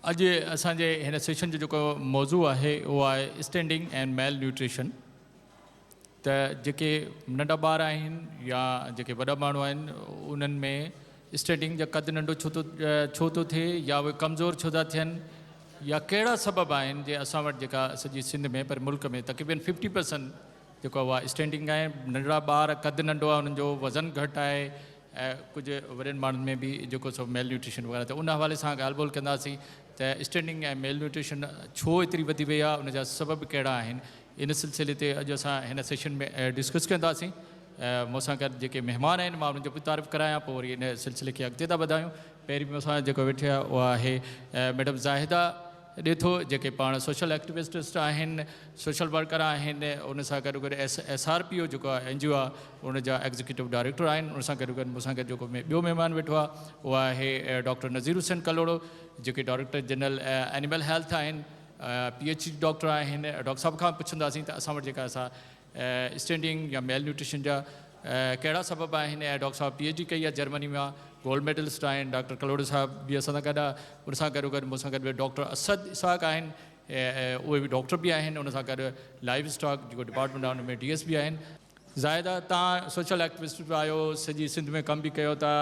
اڄ اسان جي هن سيشن جو جيڪو موضوع آهي اهو آهي اسٽينڊنگ اينڊ ميل نيوٽريشن ته جيڪي ننڍا ٻار آهن يا جيڪي وڏا ماڻهو آهن انهن ۾ اسٽينڊنگ جا قد ننڍو ڇو ٿو ڇو ٿو ٿئي يا اهي ڪمزور ڇو ٿا ٿين يا ڪهڙا سبب آهن جي اسان وٽ جيڪا سڄي سنڌ ۾ پر ملڪ ۾ تقريبن ففٽي پرسنٽ جيڪو اها اسٽينڊنگ آهي ننڍڙا ٻار قد ننڍو آهي انهن جو وزن گهٽ آهي ۽ ڪجهه وڏن ماڻهن ۾ به جيڪو سو ميل نيوٽريشن وغيره ته ان حوالي سان ڳالهه ٻولهه ڪنداسين ته اسٽينڊنگ ۽ ميل نيوٽريشن ڇو ايتري وڌي وئي آهي ان جا سبب ڪهڙا آهن ان سلسلي تي اڄ اسان هن سيشن ۾ ڊسڪس ڪنداسين مون سان گڏ جيڪي مهمان آهن مان انهن جو به تعارف ڪرايان پوء وري ان سلسلي کي اڳتي ٿا وڌايون پهرين مون سان جيڪو ويٺي آهي اها آهي ميڊم زاهده ڏي ٿو جيڪي پاڻ سوشل ايڪٽيوسٽ آهن سوشل ورڪر آهن ان سان گڏو گڏ ايس ايس آر پي او جيڪو آهي اين جي او آهي ان جا ايگزيڪيوٽو ڊائريڪٽر آهن ان سان گڏو گڏ مون سان گڏ جيڪو ٻيو مهمان ويٺو آهي اهو آهي ڊاڪٽر نذير حسين ڪلهوڙو جيڪي ڊائريڪٽر جنرل اينيمل هيلٿ آهن پي ايڇ ڊي ڊاڪٽر آهن ڊاڪٽر صاحب کان پڇنداسين ته اسان وٽ جيڪا اسان اسٽينڊنگ يا ميل نيوٽريشن جا ڪهڙا سبب آهن ۽ ڊاڪٽر صاحب پي ايڇ ڊي ڪئي آهي جرمني مان گولڊ ميڊلسٽ آهن ڊاڪٽر ڪلهوڙو صاحب به اسان سان گڏ آهي ان سان گڏو گڏ مون سان گڏ ڊاڪٽر اسد اسحاق آهن اهي به ڊاڪٽر به آهن ان سان گڏ لائيو اسٽاڪ جيڪو ڊپارٽمينٽ آهي ان ۾ ڊي ايس به آهن. زاهده توهان سوشل ايڪٽوسٽ به آهيو سڄي سنڌ ۾ ڪم به ڪيو ٿا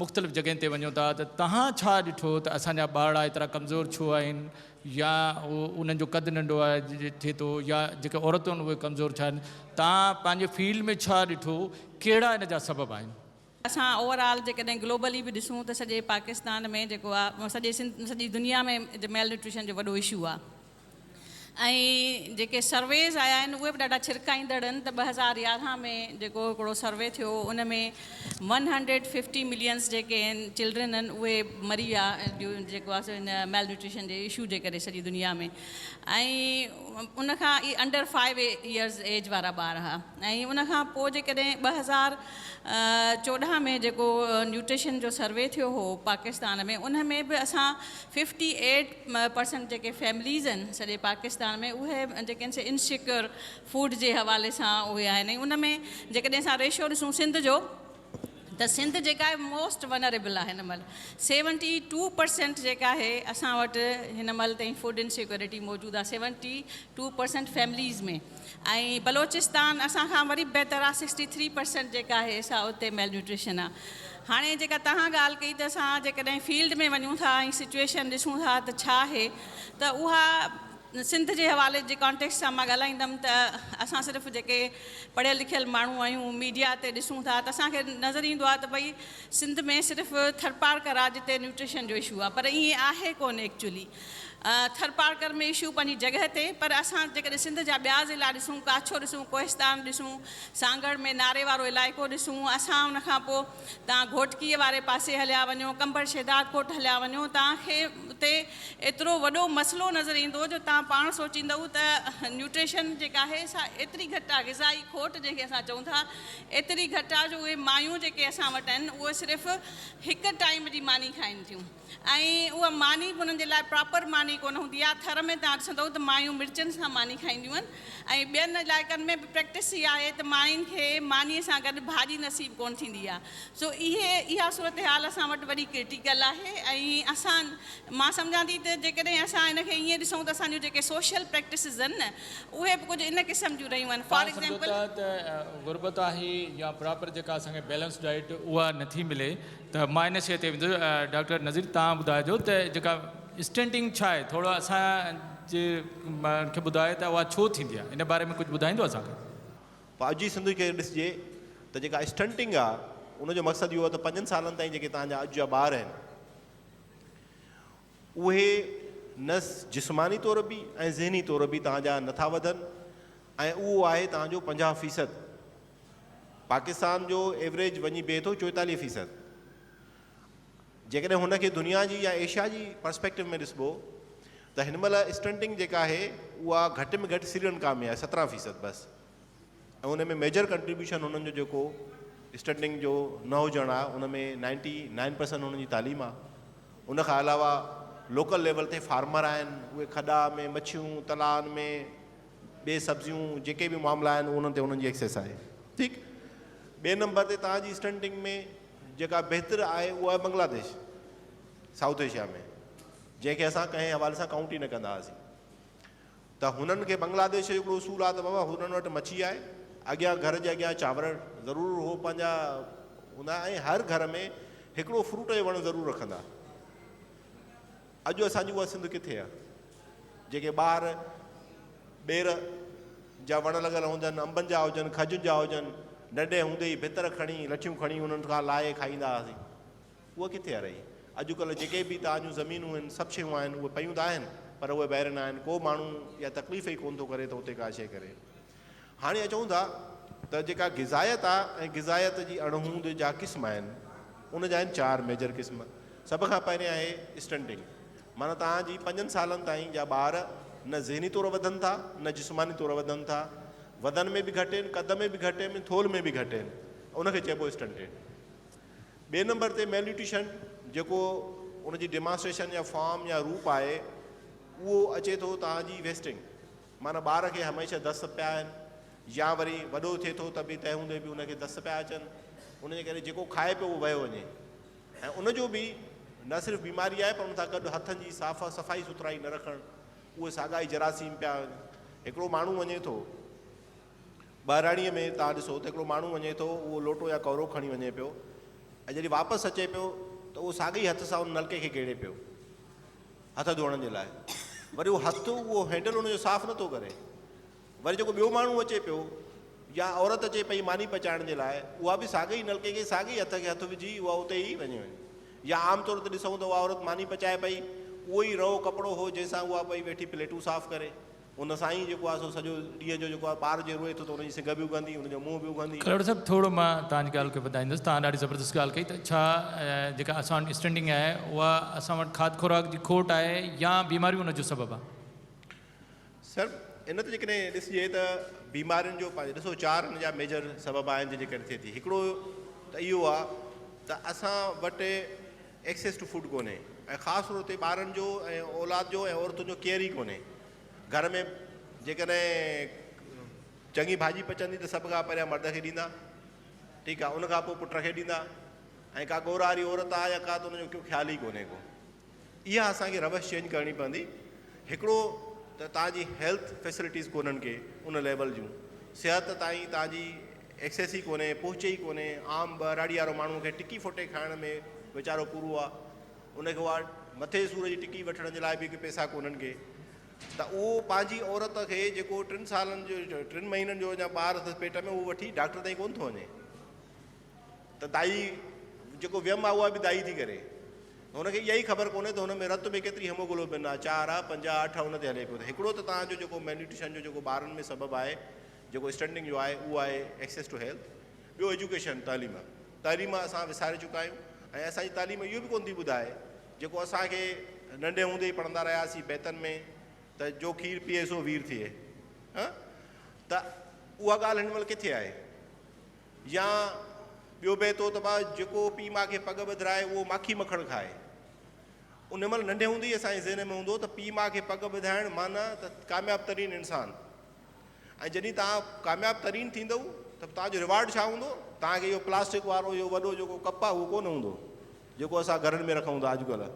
مختلف جڳهين تي وڃو ٿا ته توهان ڇا ڏٺو ته اسان جا ٻارڙا ايترا ڪمزور ڇو آهن يا انهن جو قد ننڍو آهي ٿئي ٿو يا جيڪي عورتون آهن اهي ڪمزور ڇا آهن توهان پنهنجي فيلڊ ۾ ڇا ڏٺو ڪهڙا ان جا سبب آهن. اسان اوور آل جيڪڏهن گلوبلي به ڏسون ته سڄي پاڪستان ۾ جيڪو آهي سڄي سنڌ سڄي دنيا ۾ ميل نيوٽريشن جو وڏو اشو آهي ۽ جيڪي سرويز آيا آهن اهي به ڏاڍا ڇرڪائيندڙ آهن ته 2011 ۾ جيڪو هڪڙو سروي ٿيو ان ۾ 150 ملينس جيڪي آهن چلڊرن آهن اهي مري ويا جيڪو آهي سو ان ميل نيوٽريشن جي اشو جي ڪري سڄي دنيا ۾ ۽ ان کان اهي انڊر فائيو ايئرز ايج وارا ٻار هئا ۽ ان کان پوء جيڪڏهن 2014 ۾ جيڪو نيوٽريشن جو سروي ٿيو هو پاڪستان ۾ ان ۾ به اسان 58% جيڪي فيمليز آهن سڄي پاڪستان ۾ اهي جيڪي آهن سي انسيڪيور فوڊ جي حوالي سان اهي آهن ۽ ان ۾ جيڪڏهن اسان ريشو ڏسون سنڌ جو ته سنڌ جيڪا آهي موسٽ ونريبل آهي هن مهل 72% جيڪا آهي اسان وٽ هن مهل تائين فوڊ انسيڪيورٽي موجود آهي 72% فيمليز ۾ ۽ بلوچستان اسان کان وري به بهتر آهي 63% جيڪا آهي سا اتي ميل نيوٽريشن آهي هاڻي جيڪا توهان ڳالهه ڪئي ته اسان جيڪڏهن فيلڊ ۾ وڃون ٿا ۽ سچويشن ڏسون ٿا ته ڇا آهي ته اها سنڌ جي حوالي جي ڪانٽيڪسٽ سان مان ڳالهائيندم ته اسان صرف جيڪي پڙهيل لکيل ماڻهو آهيون ميڊيا تي ڏسون ٿا ته اسان کي نظر ايندو آهي ته ڀئي سنڌ ۾ صرف ٿرپارڪر آهي جتي نيوٽريشن جو اشو آهي پر ائين آهي ڪونه ايڪچولي ٿرپارڪر ۾ اشو پنهنجي جڳهه تي پر اسان جيڪڏهن سنڌ جا ٻيا ضلعا ڏسون ڪاڇو ڏسون ڪوهستان ڏسون سانگهڙ ۾ ناري وارو علائقو ڏسون اسان ان کان پوء توهان گهوٽڪيء واري پاسي هليا وڃو قمبر شهدادڪوٽ هليا وڃو توهان کي اتي ايترو وڏو مسئلو نظر ايندو جو توهان پاڻ سوچيندؤ ته نيوٽريشن جيڪا آهي سا ايتري گهٽ آهي غذائي کوٽ جنهن کي اسان چئون ٿا ايتري گهٽ آهي جو اهي مايون جيڪي اسان وٽ آهن اهي صرف هڪ ٽائيم جي ماني کائين ٿيون ۽ اها ماني به انهن جي لاء پراپر ماني ڪونه هوندي آهي. ٿر ۾ توهان ڏسندؤ ته مايون مرچن سان ماني کائينديون آهن ۽ ٻين علائقن ۾ به پريڪٽس اها آهي ته ماين کي مانيء سان گڏ ڀاڄي نصيب ڪونه ٿيندي آهي. سو اهي اها صورتحال اسان وٽ وڏي ڪرٽيڪل آهي ۽ اسان مان سمجهان ٿي ته جيڪڏهن اسان ان کي ائين ڏسون ته اسان جون جيڪي سوشل پريڪٽسز آهن نه اهي به ڪجهه ان قسم جون رهيون آهن. فار توهان سمجهو ايگزيمپل. ٿا ته غربت آهي يا پراپر جيڪا اسان کي بيلنس ڊائيٽ اها نٿي ملي ته مان ان شيء تي ويندس ڊاڪٽر نذير توهان ٻڌائجو ته جيڪا اسٽينٽنگ ڇا آهي ٿورو اسان جي کي ٻڌايو ته اها ڇو ٿيندي آهي ان باري ۾ ڪجهه ٻڌائيندو اسان کي. پوء اڄ جي سنڌ کي ڏسجي ته جيڪا اسٽنٽنگ آهي ان جو مقصد اهو آهي ته پنجن سالن تائين جيڪي توهان جا اڄ جا ٻار آهن اهي نه جسماني طور به ۽ ذهني طور به توهان جا نٿا وڌن ۽ اهو آهي توهان جو 50 فيصد پاڪستان جو ايوريج وڃي بيهي ٿو 44 فيصد. جيڪڏهن هن کي دنيا جي يا ايشيا جي پرسپيڪٽو ۾ ڏسبو ته هن مهل اسٽنٽنگ جيڪا آهي اها گهٽ ۾ گهٽ سريلنڪا ۾ آهي 17 فيصد بس ۽ ان ۾ ميجر ڪنٽريبيوشن هنن جو جيڪو اسٽنٽنگ جو نه هجڻ آهي ان ۾ 99 پرسنٽ هنن جي تعليم آهي ان کان علاوه لوڪل ليول تي فارمر آهن اهي کڏا ۾ مڇيون تلائن ۾ ٻي سبزيون جيڪي به معاملا آهن انهن تي انهن جي ايڪسيس آهي ٺيڪ ٻئي نمبر تي توهان جي اسٽنٽنگ ۾ جيڪا بهتر آهي اها آهي بنگلاديش سائوٿ ايشيا ۾ جنهن کي اسان ڪنهن حوالي سان ڪائونٽ ئي نه ڪندا هئاسين. ته هنن کي بنگلاديش جو هڪڙو اصول آهي ته بابا هنن وٽ مڇي آهي، اڳيان گهر جي اڳيان چانور ضرور هو پنهنجا هوندا ۽ هر گهر ۾ هڪڙو فروٽ جو وڻ ضرور رکندا. اڄ اسان جي اها سنڌ ڪٿي آهي؟ جيڪي ٻاهر ٻير جا وڻ لڳل هجن، انبن جا هجن، کجين جا هجن، ننڍي هوندي ئي ڀتر کڻي، لٺيون کڻي انهن کان لاهي کائيندا هئاسين. اها ڪٿي آهي رهي؟ اڄڪلهه جيڪي به توهان جون زمينون آهن، سڀ شيون آهن، اهي پيون ته آهن، پر اهي بئرن آهن، ڪو ماڻهو اها تڪليف ئي ڪونه ٿو ڪري ته اتي ڪا شيء ڪري. هاڻي اچون ٿا ته جيڪا غذائيت آهي ۽ غذائيت جي اڻهوند جا قسم آهن، ان جا آهن چار ميجر قسم. سڀ کان پهرين آهي اسٽنٽنگ، معنيٰ توهان جي پنجن سالن تائين جا ٻار نه ذهني طور وڌن ٿا، نه جسماني طور وڌن ٿا، وزن ۾ به گهٽ آهن، قد ۾ به گهٽ آهن، ٿولهه ۾ به گهٽ آهن، ان کي چئبو اسٽنٽيڊ. ٻئي نمبر تي ميلنيوٽريشن جيڪو ان جي ڊيمانسٽريشن يا فارم يا روپ آهي اهو اچي ٿو توهان جي ويسٽنگ معنيٰ ٻار کي هميشه دست پيا آهن يا وري وڏو ٿئي ٿو ته به تنهن هوندي به ان کي دست پيا اچن ان جي ڪري جيڪو کائي پيو اهو وهيو وڃي ۽ ان جو به نه صرف بيماري آهي پر ان سان گڏ هٿن جي صاف صفائي سٿرائي نه رکڻ اهي ساڳا ئي جراثيم پيا هڪڙو ماڻهو وڃي ٿو ٻهراڙيء ۾ توهان ڏسو ته هڪڙو ماڻهو وڃي ٿو، اهو لوٽو يا ڪورو کڻي وڃي پيو ۽ جڏهن واپس اچي پيو ته اهو ساڳئي هٿ سان ان نلڪي کي گهيڙي پيو هٿ ڌوئڻ جي لاء. وري اهو هٿ اهو هينڊل ان جو صاف نٿو ڪري. وري جيڪو ٻيو ماڻهو اچي پيو يا عورت اچي پئي ماني پچائڻ جي لاء اها به ساڳئي نلڪي کي ساڳئي هٿ کي هٿ وجهي اها اتي ئي وڃي وڃي. يا عام طور تي ڏسون ته اها عورت ماني پچائي پئي اهو ئي رئو ڪپڙو هو جنهن سان اها پئي ويٺي پليٽون صاف ڪري. ان سان ئي جيڪو آهي سو سڄو ڏينهن جو جيڪو آهي ٻار جي روئي ٿو ته ان جي سنگهه به اگهندي، ان جو منهن به اگهندي. ڪلهوڙو صاحب ٿورو مان توهان جي ڳالهه کي وڌائيندس، توهان ڏاڍي زبردست ڳالهه ڪئي ته ڇا جيڪا اسان وٽ اسٽينڊنگ آهي اها اسان وٽ کاڌ خوراڪ جي کوٽ آهي يا بيماريون ان جو سبب آهي؟ سر ان تي جيڪڏهن ڏسجي ته بيمارين جو پنهنجو ڏسو چار ان جا ميجر سبب آهن جنهن جي ڪري ٿئي ٿي هڪڙو ته اهو آهي ته اسان وٽ ايڪسيس ٽو فوڊ ڪونهي ۽ خاص طور تي ٻارن جو ۽ اولاد جو ۽ عورتن جو ڪيئر ئي ڪونهي. گهر ۾ جيڪڏهن چڱي ڀاڄي پچندي ته سڀ کان پهريان مرد کي ڏيندا، ٺيڪ آهي، ان کان پوء پٽ کي ڏيندا ۽ ڪا ڳورهاري عورت آهي يا ڪا ته ان جو ڪو خيال ئي ڪونهي ڪو. اها اسان کي روش چينج ڪرڻي پوندي. هڪڙو ته توهان جي هيلٿ فيسلٽيز ڪونهن ڪي ان ليول جون، صحت تائين توهان جي ايڪسيس ئي ڪونهي، پهچ ئي ڪونهي، عام ٻهراڙي وارو ماڻهو کي ٽڪي ڦوٽي کائڻ ۾ ويچارو پورو آ، ان کي اها مٿي جي سور جي ٽڪي وٺڻ جي لاء به ڪي پئسا ڪونهن ڪي ته اهو پنهنجي عورت کي جيڪو ٽن سالن جو ٽن مهينن جو اڃا ٻار اٿس پيٽ ۾ اهو وٺي ڊاڪٽر تائين ڪونه ٿو وڃي ته دائي جيڪو ويم آ اها به دائي ٿي ڪري. هن کي اها ئي خبر ڪونهي ته هن ۾ رت ۾ ڪيتري هيموگلوبن آ، چار آ، پنج آ، اٺ آ، ان تي هلي پيو ته هڪڙو ته توهان جو جيڪو ميلنيوٽريشن جو جيڪو ٻارن ۾ سبب آهي جيڪو اسٽنٽنگ جو آهي اهو آهي ايڪسيس ٽو هيلٿ، ٻيو ايجوڪيشن تعليم، تعليم اسان وساري چڪا آهيون ۽ اسان جي تعليم اهو به ڪونه ٿي ٻڌائي جيڪو اسان کي ننڍي هوندي ئي پڙهندا رهياسين بيتن ۾ ته جو کير پيئي سو وير ٿئي ها ته اها ڳالهه هن مهل ڪٿي آهي؟ يا ٻيو بيت هو ته ڀاء جيڪو پيء ماء کي پڳ ٻڌرائي اهو ماکي مکڻ کائي. ان مهل ننڍي هوندي ئي اسان جي ذهن ۾ هوندو هو ته پيء ماء کي پڳ ٻڌائڻ معنيٰ ته ڪامياب ترين انسان ۽ جڏهن توهان ڪامياب ترين ٿيندؤ ته توهان جو ريوارڊ ڇا هوندو؟ توهان کي اهو پلاسٽڪ وارو اهو وڏو جيڪو ڪپ آهي اهو ڪونه هوندو جيڪو اسان گهرن ۾ رکون ٿا اڄڪلهه.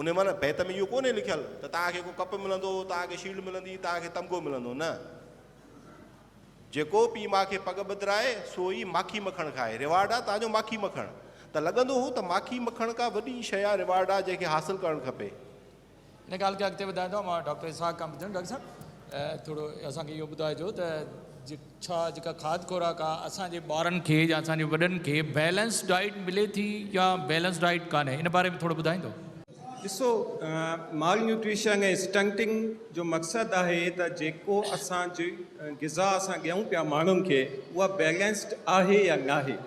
ان مهل بيت ۾ اهو ڪونهي لکيل ته توهان کي ڪو ڪپ ملندو، توهان کي شيلڊ ملندي، توهان کي تمغو ملندو نه. جيڪو پيء ماء کي پڳ ٻڌرائي، سو ئي ماکي مکڻ کائي. ريوارڊ آ توهان جو ماکي مکڻ. ته لڳندو هو ته ماکي مکڻ ڪا وڏي شيء آ، ريوارڊ آ، جنهن کي حاصل ڪرڻ کپي. ان ڳالهه کي اڳتي وڌائيندو مان ڊاڪٽر اسحاق کان پڇندم، ڊاڪٽر صاحب ٿورو اسان کي اهو ٻڌائجو ته ڇا جيڪا کاڌ خوراڪ آ اسان جي ٻارن کي يا اسان جي وڏن کي بيلنس ڊائيٽ ملي ٿي يا بيلنس ڊائيٽ ڪانهي ان باري ۾ ٿورو ٻڌائيندو. ڏسو مال نيوٽريشن ۽ اسٽنٽنگ جو مقصد آهي ته جيڪو اسان جي غذا اسان ڏيون پيا ماڻهن کي اها بيلنسڊ آهي يا ناهي.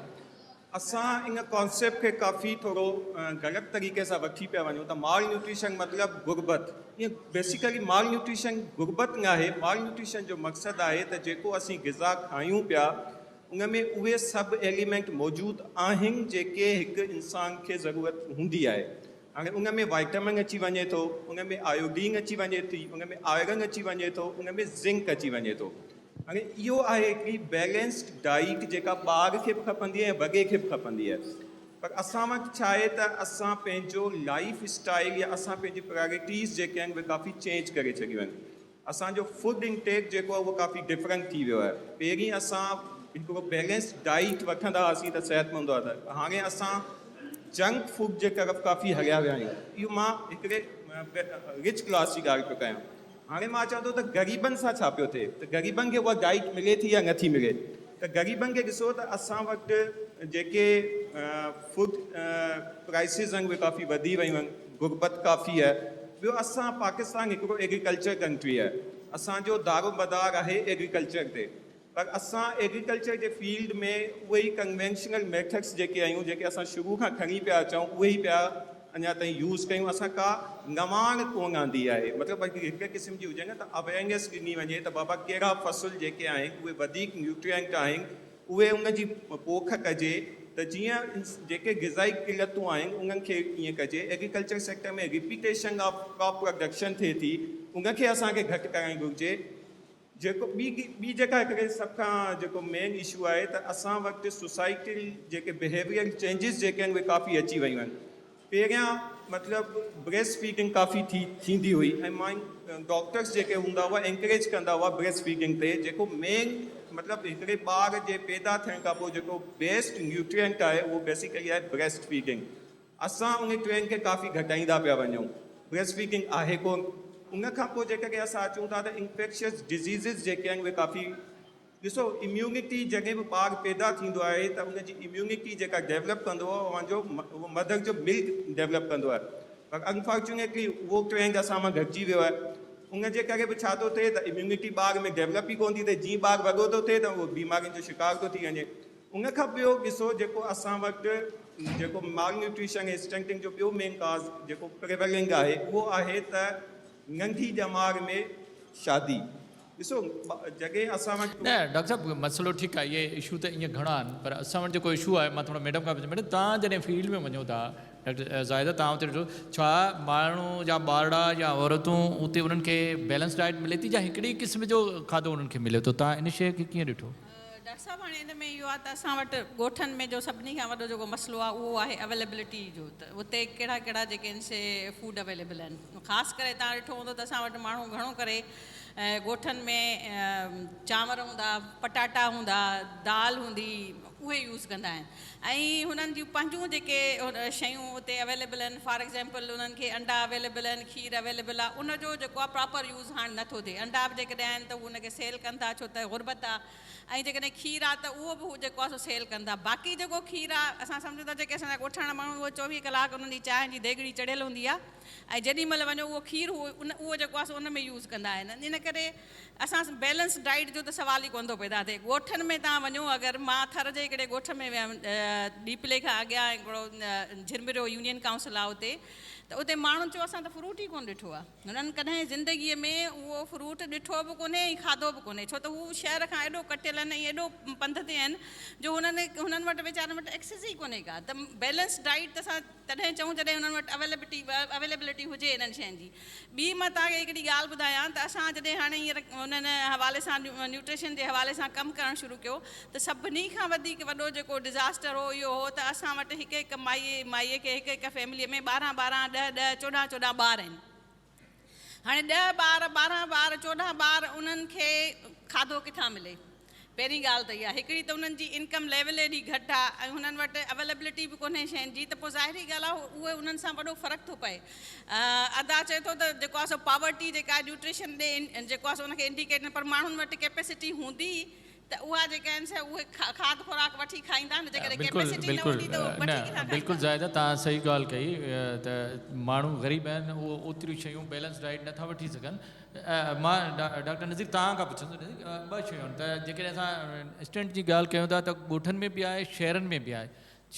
اسان ان ڪانسيپٽ کي ڪافي ٿورو غلط طريقي سان وٺي پيا وڃون ته مال نيوٽريشن مطلب غربت. ائين بيسيڪلي مال نيوٽريشن غربت ناهي، مال نيوٽريشن جو مقصد آهي ته جيڪو اسين غذا کايون پيا ان ۾ اهي سڀ ايليمينٽ موجود آهن جيڪي هڪ انسان کي ضرورت هوندي آهي. هاڻي ان ۾ وائٽمن اچي وڃي ٿو، ان ۾ آيوڊين اچي وڃي ٿي، ان ۾ آئرن اچي وڃي ٿو، ان ۾ زنڪ اچي وڃي ٿو. هاڻي اهو آهي هڪڙي بيلنسڊ ڊائيٽ جيڪا ٻار کي به کپندي آهي ۽ وڏي کي به کپندي آهي. پر اسان وٽ ڇا آهي ته اسان پنهنجو لائيف اسٽائيل يا اسان پنهنجي پرائرٽيز جيڪي آهن اهي ڪافي چينج ڪري ڇڏيون آهن. اسان جو فوڊ انٽيڪ جيڪو آهي اهو ڪافي ڊفرنٽ ٿي ويو آهي. پهرين اسان هڪڙو بيلنس ڊائيٽ وٺندا هئاسين ته صحتمند هوندا هئاسين. هاڻي اسان جنڪ فوڊ جي طرف ڪافي هليا ويا آهيون. اهو مان هڪڙي رچ ڪلاس جي ڳالهه پيو ڪيان. هاڻي مان چوان ٿو ته غريبن سان ڇا پيو ٿئي ته غريبن کي اها ڊائيٽ ملي ٿي يا نٿي ملي ته غريبن کي ڏسو ته اسان وٽ جيڪي فوڊ پرائسز آهن اهي ڪافي وڌي ويون آهن غربت ڪافي آهي ٻيو اسان پاڪستان هڪڙو ايگريڪلچر ڪنٽري آهي اسان جو دارو مدار آهي ايگريڪلچر تي پر اسان ايگريڪلچر جي فيلڊ ۾ اهي ئي ڪنوينشنل ميٿڊس جيڪي آهيون جيڪي اسان شروع کان کڻي پيا اچون اهي ئي پيا اڃا تائين يوز ڪيون اسان ڪا نواڻ ڪونه آندي آهي مطلب هڪ قسم جي هجي نه ته اويرنيس ڏني وڃي ته بابا ڪهڙا فصل جيڪي آهن اهي وڌيڪ نيوٽرينٽ آهن اهي ان جي پوک ڪجي ته جيئن جيڪي غذائي قلتون آهن انهن کي ائين ڪجي agriculture sector ۾ repetition of crop production ٿئي ٿي ان کي اسان کي گهٽ ڪرڻ گهرجي. جيڪو ٻي ٻي جيڪا هڪڙي سڀ کان جيڪو مين اشو آهي ته اسان وٽ سوسائٽل جيڪي بهيويئرل چينجز جيڪي آهن اهي ڪافي اچي ويون آهن پهريان مطلب بريسٽ فيڊنگ ڪافي ٿي ٿيندي هئي ۽ مان ڊاڪٽرس جيڪي هوندا هئا انڪريج ڪندا هئا بريسٽ فيڊنگ تي جيڪو مين مطلب هڪڙي ٻار جي پيدا ٿيڻ کان پوء جيڪو بيسٽ نيوٽرينٽ آهي اهو بيسيڪلي آهي بريسٽ فيڊنگ اسان ان ٽرين کي ڪافي گهٽائيندا پيا وڃون. بريسٽ فيڊنگ آهي ڪونه. ان کان پوء جيڪڏهن اسان اچون ٿا ته انفيڪشس ڊزيزز جيڪي آهن اهي ڪافي ڏسو اميونٽي جڏهن به ٻار پيدا ٿيندو آهي ته ان جي اميونٽي جيڪا ڊيولپ ڪندو آهي اوهان جو اهو مدر جو ملڪ ڊيولپ ڪندو آهي پر انفارچونيٽلي اهو ٽرينڊ اسان مان گهٽجي ويو آهي ان جي ڪري به ڇا ٿو ٿئي ته اميونٽي ٻار ۾ ڊيولپ ئي ڪونه ٿي ٿئي جيئن ٻار وڏو ٿو ٿئي ته اهو بيمارين جو شڪار ٿو ٿي وڃي ان کان ٻيو قصو جيڪو اسان وٽ جيڪو مال نيوٽريشن ۽ اسٽنٽنگ جو ٻيو مين ڪاز جيڪو پريولنگ آهي اهو آهي ته ننڍي ڄمار ۾ شادي ڏسو جڏهن اسان وٽ. نه ڊاڪٽر صاحب مسئلو ٺيڪ آهي اهي اشو ته ائين گهڻا آهن پر اسان وٽ جيڪو اشو آهي مان ٿورو ميڊم کان پڇان ميڊم توهان جڏهن فيلڊ ۾ وڃو ٿا ڊاڪٽر زاهده توهان اتي ڏٺو ڇا ماڻهو يا ٻارڙا يا عورتون اتي انهن کي بيلنس ڊائيٽ ملي ٿي يا هڪڙي قسم جو کاڌو انهن کي ملي ٿو توهان ان شيء کي ڪيئن ڏٺو. ڊاڪٽر صاحب هاڻي ان ۾ اهو آهي ته اسان وٽ ڳوٺن ۾ جو سڀني کان وڏو جيڪو مسئلو آهي اهو آهي اويليبلٽي جو ته اتي ڪهڙا ڪهڙا جيڪي آهن سي فوڊ اويليبل آهن خاص ڪري توهان ڏٺو هوندو ته اسان وٽ ماڻهو گهڻو ڪري ڳوٺن ۾ چانور هوندا پٽاٽا هوندا دال هوندي اهي يوز ڪندا آهن ۽ هنن جون پنهنجون جيڪي شيون اتي اويليبل آهن فار ايگزامپل انهن کي انڊا اويليبل آهن کير اويليبل آهي ان جو جيڪو آهي پراپر يوز هاڻ نٿو ٿئي انڊا به جيڪڏهن آهن ته هو ان کي سيل ڪن ٿا ڇو ته غربت آهي ۽ جيڪڏهن کير آهي ته اهو به هو جيڪو آهي سو سيل ڪن ٿا باقي جيڪو کير آهي اسان سمجهون ٿا جيڪي اسان جا ڳوٺاڻا ماڻهو اهي چوويهه ڪلاڪ انهن جي چانهه جي ديڳڙي چڙهيل هوندي آهي ۽ جيڏي مهل وڃو اهو کير هو ان اهو جيڪو آهي سو ان ۾ يوز ڪندا آهن ان ڪري اسان بيلنس ڊائيٽ جو ته سوال ئي ڪونه ٿو پيدا ٿئي ڳوٺن ۾ توهان وڃو اگر مان ٿر جي هڪڙي ڳوٺ ۾ ويم ڏيپلي کان اڳيان هڪڙو جھرمريو يونين ڪائونسل آهي اتي ته اتي ماڻهن چيو اسان ته فروٽ ئي ڪونه ڏٺو آهي هنن ڪڏهن زندگيء ۾ اهو فروٽ ڏٺو به ڪونهي ۽ کاڌو به ڪونهي ڇو ته هو شهر کان ايڏو ڪٽيل آهن ۽ ايڏو پنڌ تي آهن جو هنن هنن وٽ ويچارن وٽ ايڪسيس ئي ڪونهي ڪا ته بيلنس ڊائيٽ ته اسان تڏهن چئون جڏهن انهن وٽ اويلبٽي Availability هجي انهن شين جي. ٻي مان توهان کي هڪڙي ڳالهه ٻڌايان ته اسان جڏهن هاڻي هينئر انهن حوالي سان نيوٽريشن جي حوالي سان ڪم ڪرڻ شروع ڪيو ته سڀني کان وڌيڪ وڏو جيڪو ڊزاسٽر هو اهو هو ته اسان وٽ هڪ هڪ مائي مائي کي هڪ هڪ فيملي ۾ ٻارهن ٻارهن ڏهه ڏهه چوڏهن چوڏهن ٻار آهن. هاڻي ڏهه ٻار، ٻارهن ٻار، چوڏهن ٻار انهن کي کاڌو ڪٿان ملي؟ پهرين ڳالهه ته اها هڪڙي ته انهن جي انڪم ليول ايڏي گهٽ آهي ۽ هنن وٽ اويليبلٽي به ڪونهي شين جي ته پوء ظاهري ڳالهه آهي اهي انهن سان وڏو فرق ٿو پئي. ادا چئي ٿو ته جيڪو آهي سو پاورٽي جيڪا آهي نيوٽريشن ڏي جيڪو آهي سو ان کي انڊيڪيٽ پر ماڻهن وٽ ڪيپيسٽي هوندي ته اها جيڪا آهن سي اهي کاڌ خوراڪ وٺي کائيندا نه جيڪڏهن بلڪل ڪيپيسٽي نه بلڪل هوندي ته اهي وٺي نه ڪٿان بلڪل کائيندا. زاهده توهان صحيح ڳالهه ڪئي ته ماڻهو غريب آهن اهو اوتريون شيون بيلنس ڊائيٽ نٿا وٺي سگهن مان ڊاڪٽر نذير توهان کان پڇندس ٻه شيون آهن ته جيڪڏهن اسان اسٽنٽ جي ڳالهه ڪيون ٿا ته ڳوٺن ۾ به آهي شهرن ۾ به آهي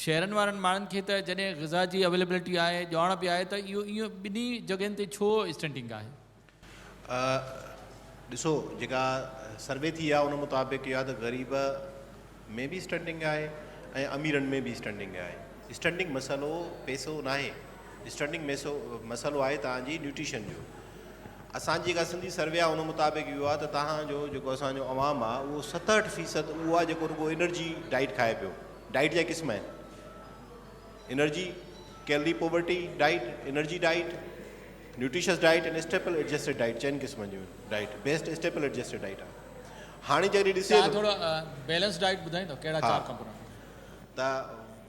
شهرن وارن ماڻهن کي ته جڏهن غذا جي اويليبلٽي آهي ڄاڻ به آهي ته اهو اهو ٻنهي جڳهين تي ڇو اسٽنٽنگ آهي؟ ڏسو جيڪا سروي ٿي آهي ان مطابق اهو آهي ته غريب ۾ به اسٽنٽنگ آهي ۽ اميرن ۾ به اسٽنٽنگ آهي. اسٽنٽنگ مسئلو پئسو ناهي، اسٽنٽنگ مسئلو آهي توهان جي نيوٽريشن جو. اسان جي جيڪا سنڌي سروي آهي ان مطابق اهو آهي ته توهان جو جيڪو اسان جو عوام آهي اهو 67 فيصد اهو آهي جيڪو رڳو انرجي ڊائيٽ کائي پيو. ڊائيٽ جا قسم آهن. Energy, calorie poverty diet, energy diet, nutritious diet ۽ staple adjusted diet چئن قسمن جون diet best staple adjusted diet آهي. هاڻي جيڪڏهن ڏسجي توهان ٿورو بيلنس ڊائيٽ ٻڌائيندو ڪهڙا چار ڪمپوننٽ؟ ته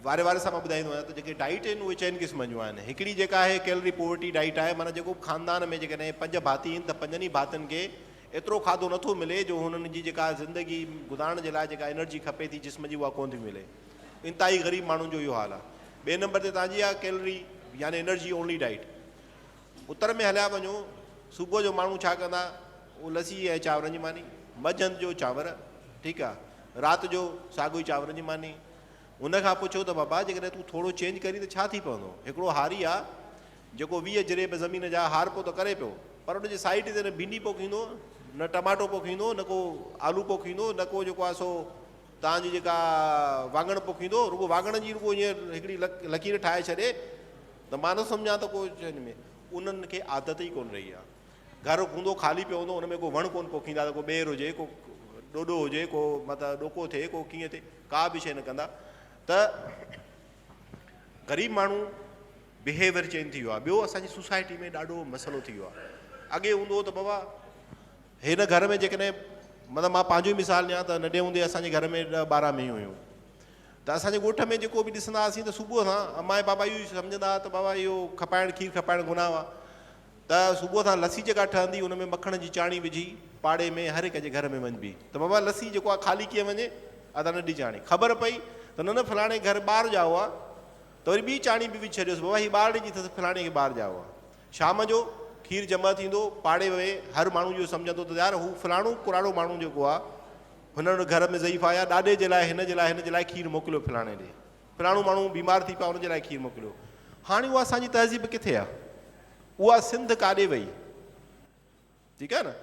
واري واري سان مان ٻڌائيندو آهيان ته جيڪي ڊائيٽ آهن اهي چئن قسمن جون آهن. هڪڙي جيڪا آهي ڪيلري پوورٽي ڊائيٽ آهي معنيٰ جيڪو به خاندان ۾ جيڪڏهن پنج ڀاتي آهن ته پنجن ئي ڀاتين کي ايترو کاڌو نٿو ملي جو هنن جي جيڪا زندگي گذارڻ جي لاء جيڪا انرجي کپي ٿي جسم جي اها ڪونه ٿي ملي. انتهائي غريب ماڻهن جو اهو حال آهي. ٻئي نمبر تي توهان جي آهي ڪيلري يعني انرجي اونلي ڊائيٽ. اتر ۾ هليا وڃو صبح جو ماڻهو ڇا ڪندا اهو لسي ۽ چانورن جي ماني، منجهند جو چانور ٺيڪ آهي، رات جو ساڳيو ئي چانورن جي ماني. ان کان پڇو ته بابا جيڪڏهن تون ٿورو چينج ڪرين ته ڇا ٿي پوندو؟ هڪڙو هاري آهي جيڪو 20 جريب زمين جا هارپو ته ڪري پيو پر ان جي سائيڊ تي نه ڀينڊي پوکيندو، نه ٽماٽو پوکيندو، نه ڪو آلو پوکيندو، نه ڪو جيڪو آهي سو توهان جي جيڪا واڱڻ پوکيندو، رڳو واڱڻ جي رڳو ائين هڪڙي لڪير ٺاهي ڇڏي ته مان نٿو سمجهان ته ڪو ان ۾ انهن کي عادت ئي ڪونه رهي آهي. گهر هوندو خالي پيو هوندو ان ۾ ڪو وڻ ڪونه پوکيندا ته ڪو ٻير هجي ڪو ڏوڏو هجي ڪو مطلب ڏوڪو ٿئي ڪو ڪيئن ٿئي ڪا به شيء نه ڪندا ته غريب ماڻهو بهيويئر چينج ٿي ويو آهي. ٻيو اسان جي سوسائٽي ۾ ڏاڍو مسئلو ٿي ويو آهي. اڳي هوندو هو ته بابا هن گهر ۾ جيڪڏهن مطلب مان پنهنجو ئي مثال ڏيان ته ننڍي هوندي اسان جي گهر ۾ ڏهه ٻارهن مينهون هيون ته اسان جي ڳوٺ ۾ جيڪو به ڏسندا هئاسين ته صبح سان اما ۽ بابا اهو ئي سمجهندا هئا ته بابا اهو کپائڻ کير کپائڻ گناهه آهي ته صبح سان لسي جيڪا ٺهندي ان ۾ مکڻ جي چاڻي وجهي پاڙي ۾ هر هڪ جي گهر ۾ وڃبي ته بابا لسي جيڪو آهي خالي ڪيئن وڃي ادا ننڍي چاڻي خبر پئي ته نه نه فلاڻي گهر ٻار ڄائو آهي ته وري ٻي چاڻي به وجهي ڇڏيوس بابا هي ٻارڙي جي اٿس فلاڻي کي ٻار ڄائو آهي شام جو کير جمع ٿيندو پاڙي ۾ هر ماڻهو اهو سمجهندو ته يار هو فلاڻو ڪراڙو ماڻهو جيڪو آهي هن وٽ گهر ۾ ضعيف آهي يا ڏاڏي جي لاء هن جي لاء هن جي لاء کير موڪليو فلاڻي ڏي فلاڻو ماڻهو بيمار ٿي پيو آهي ان جي لاء کير موڪليو هاڻي اها اسان جي تهذيب ڪٿي آهي اها سنڌ ڪاڏي وئي ٺيڪ آهي نه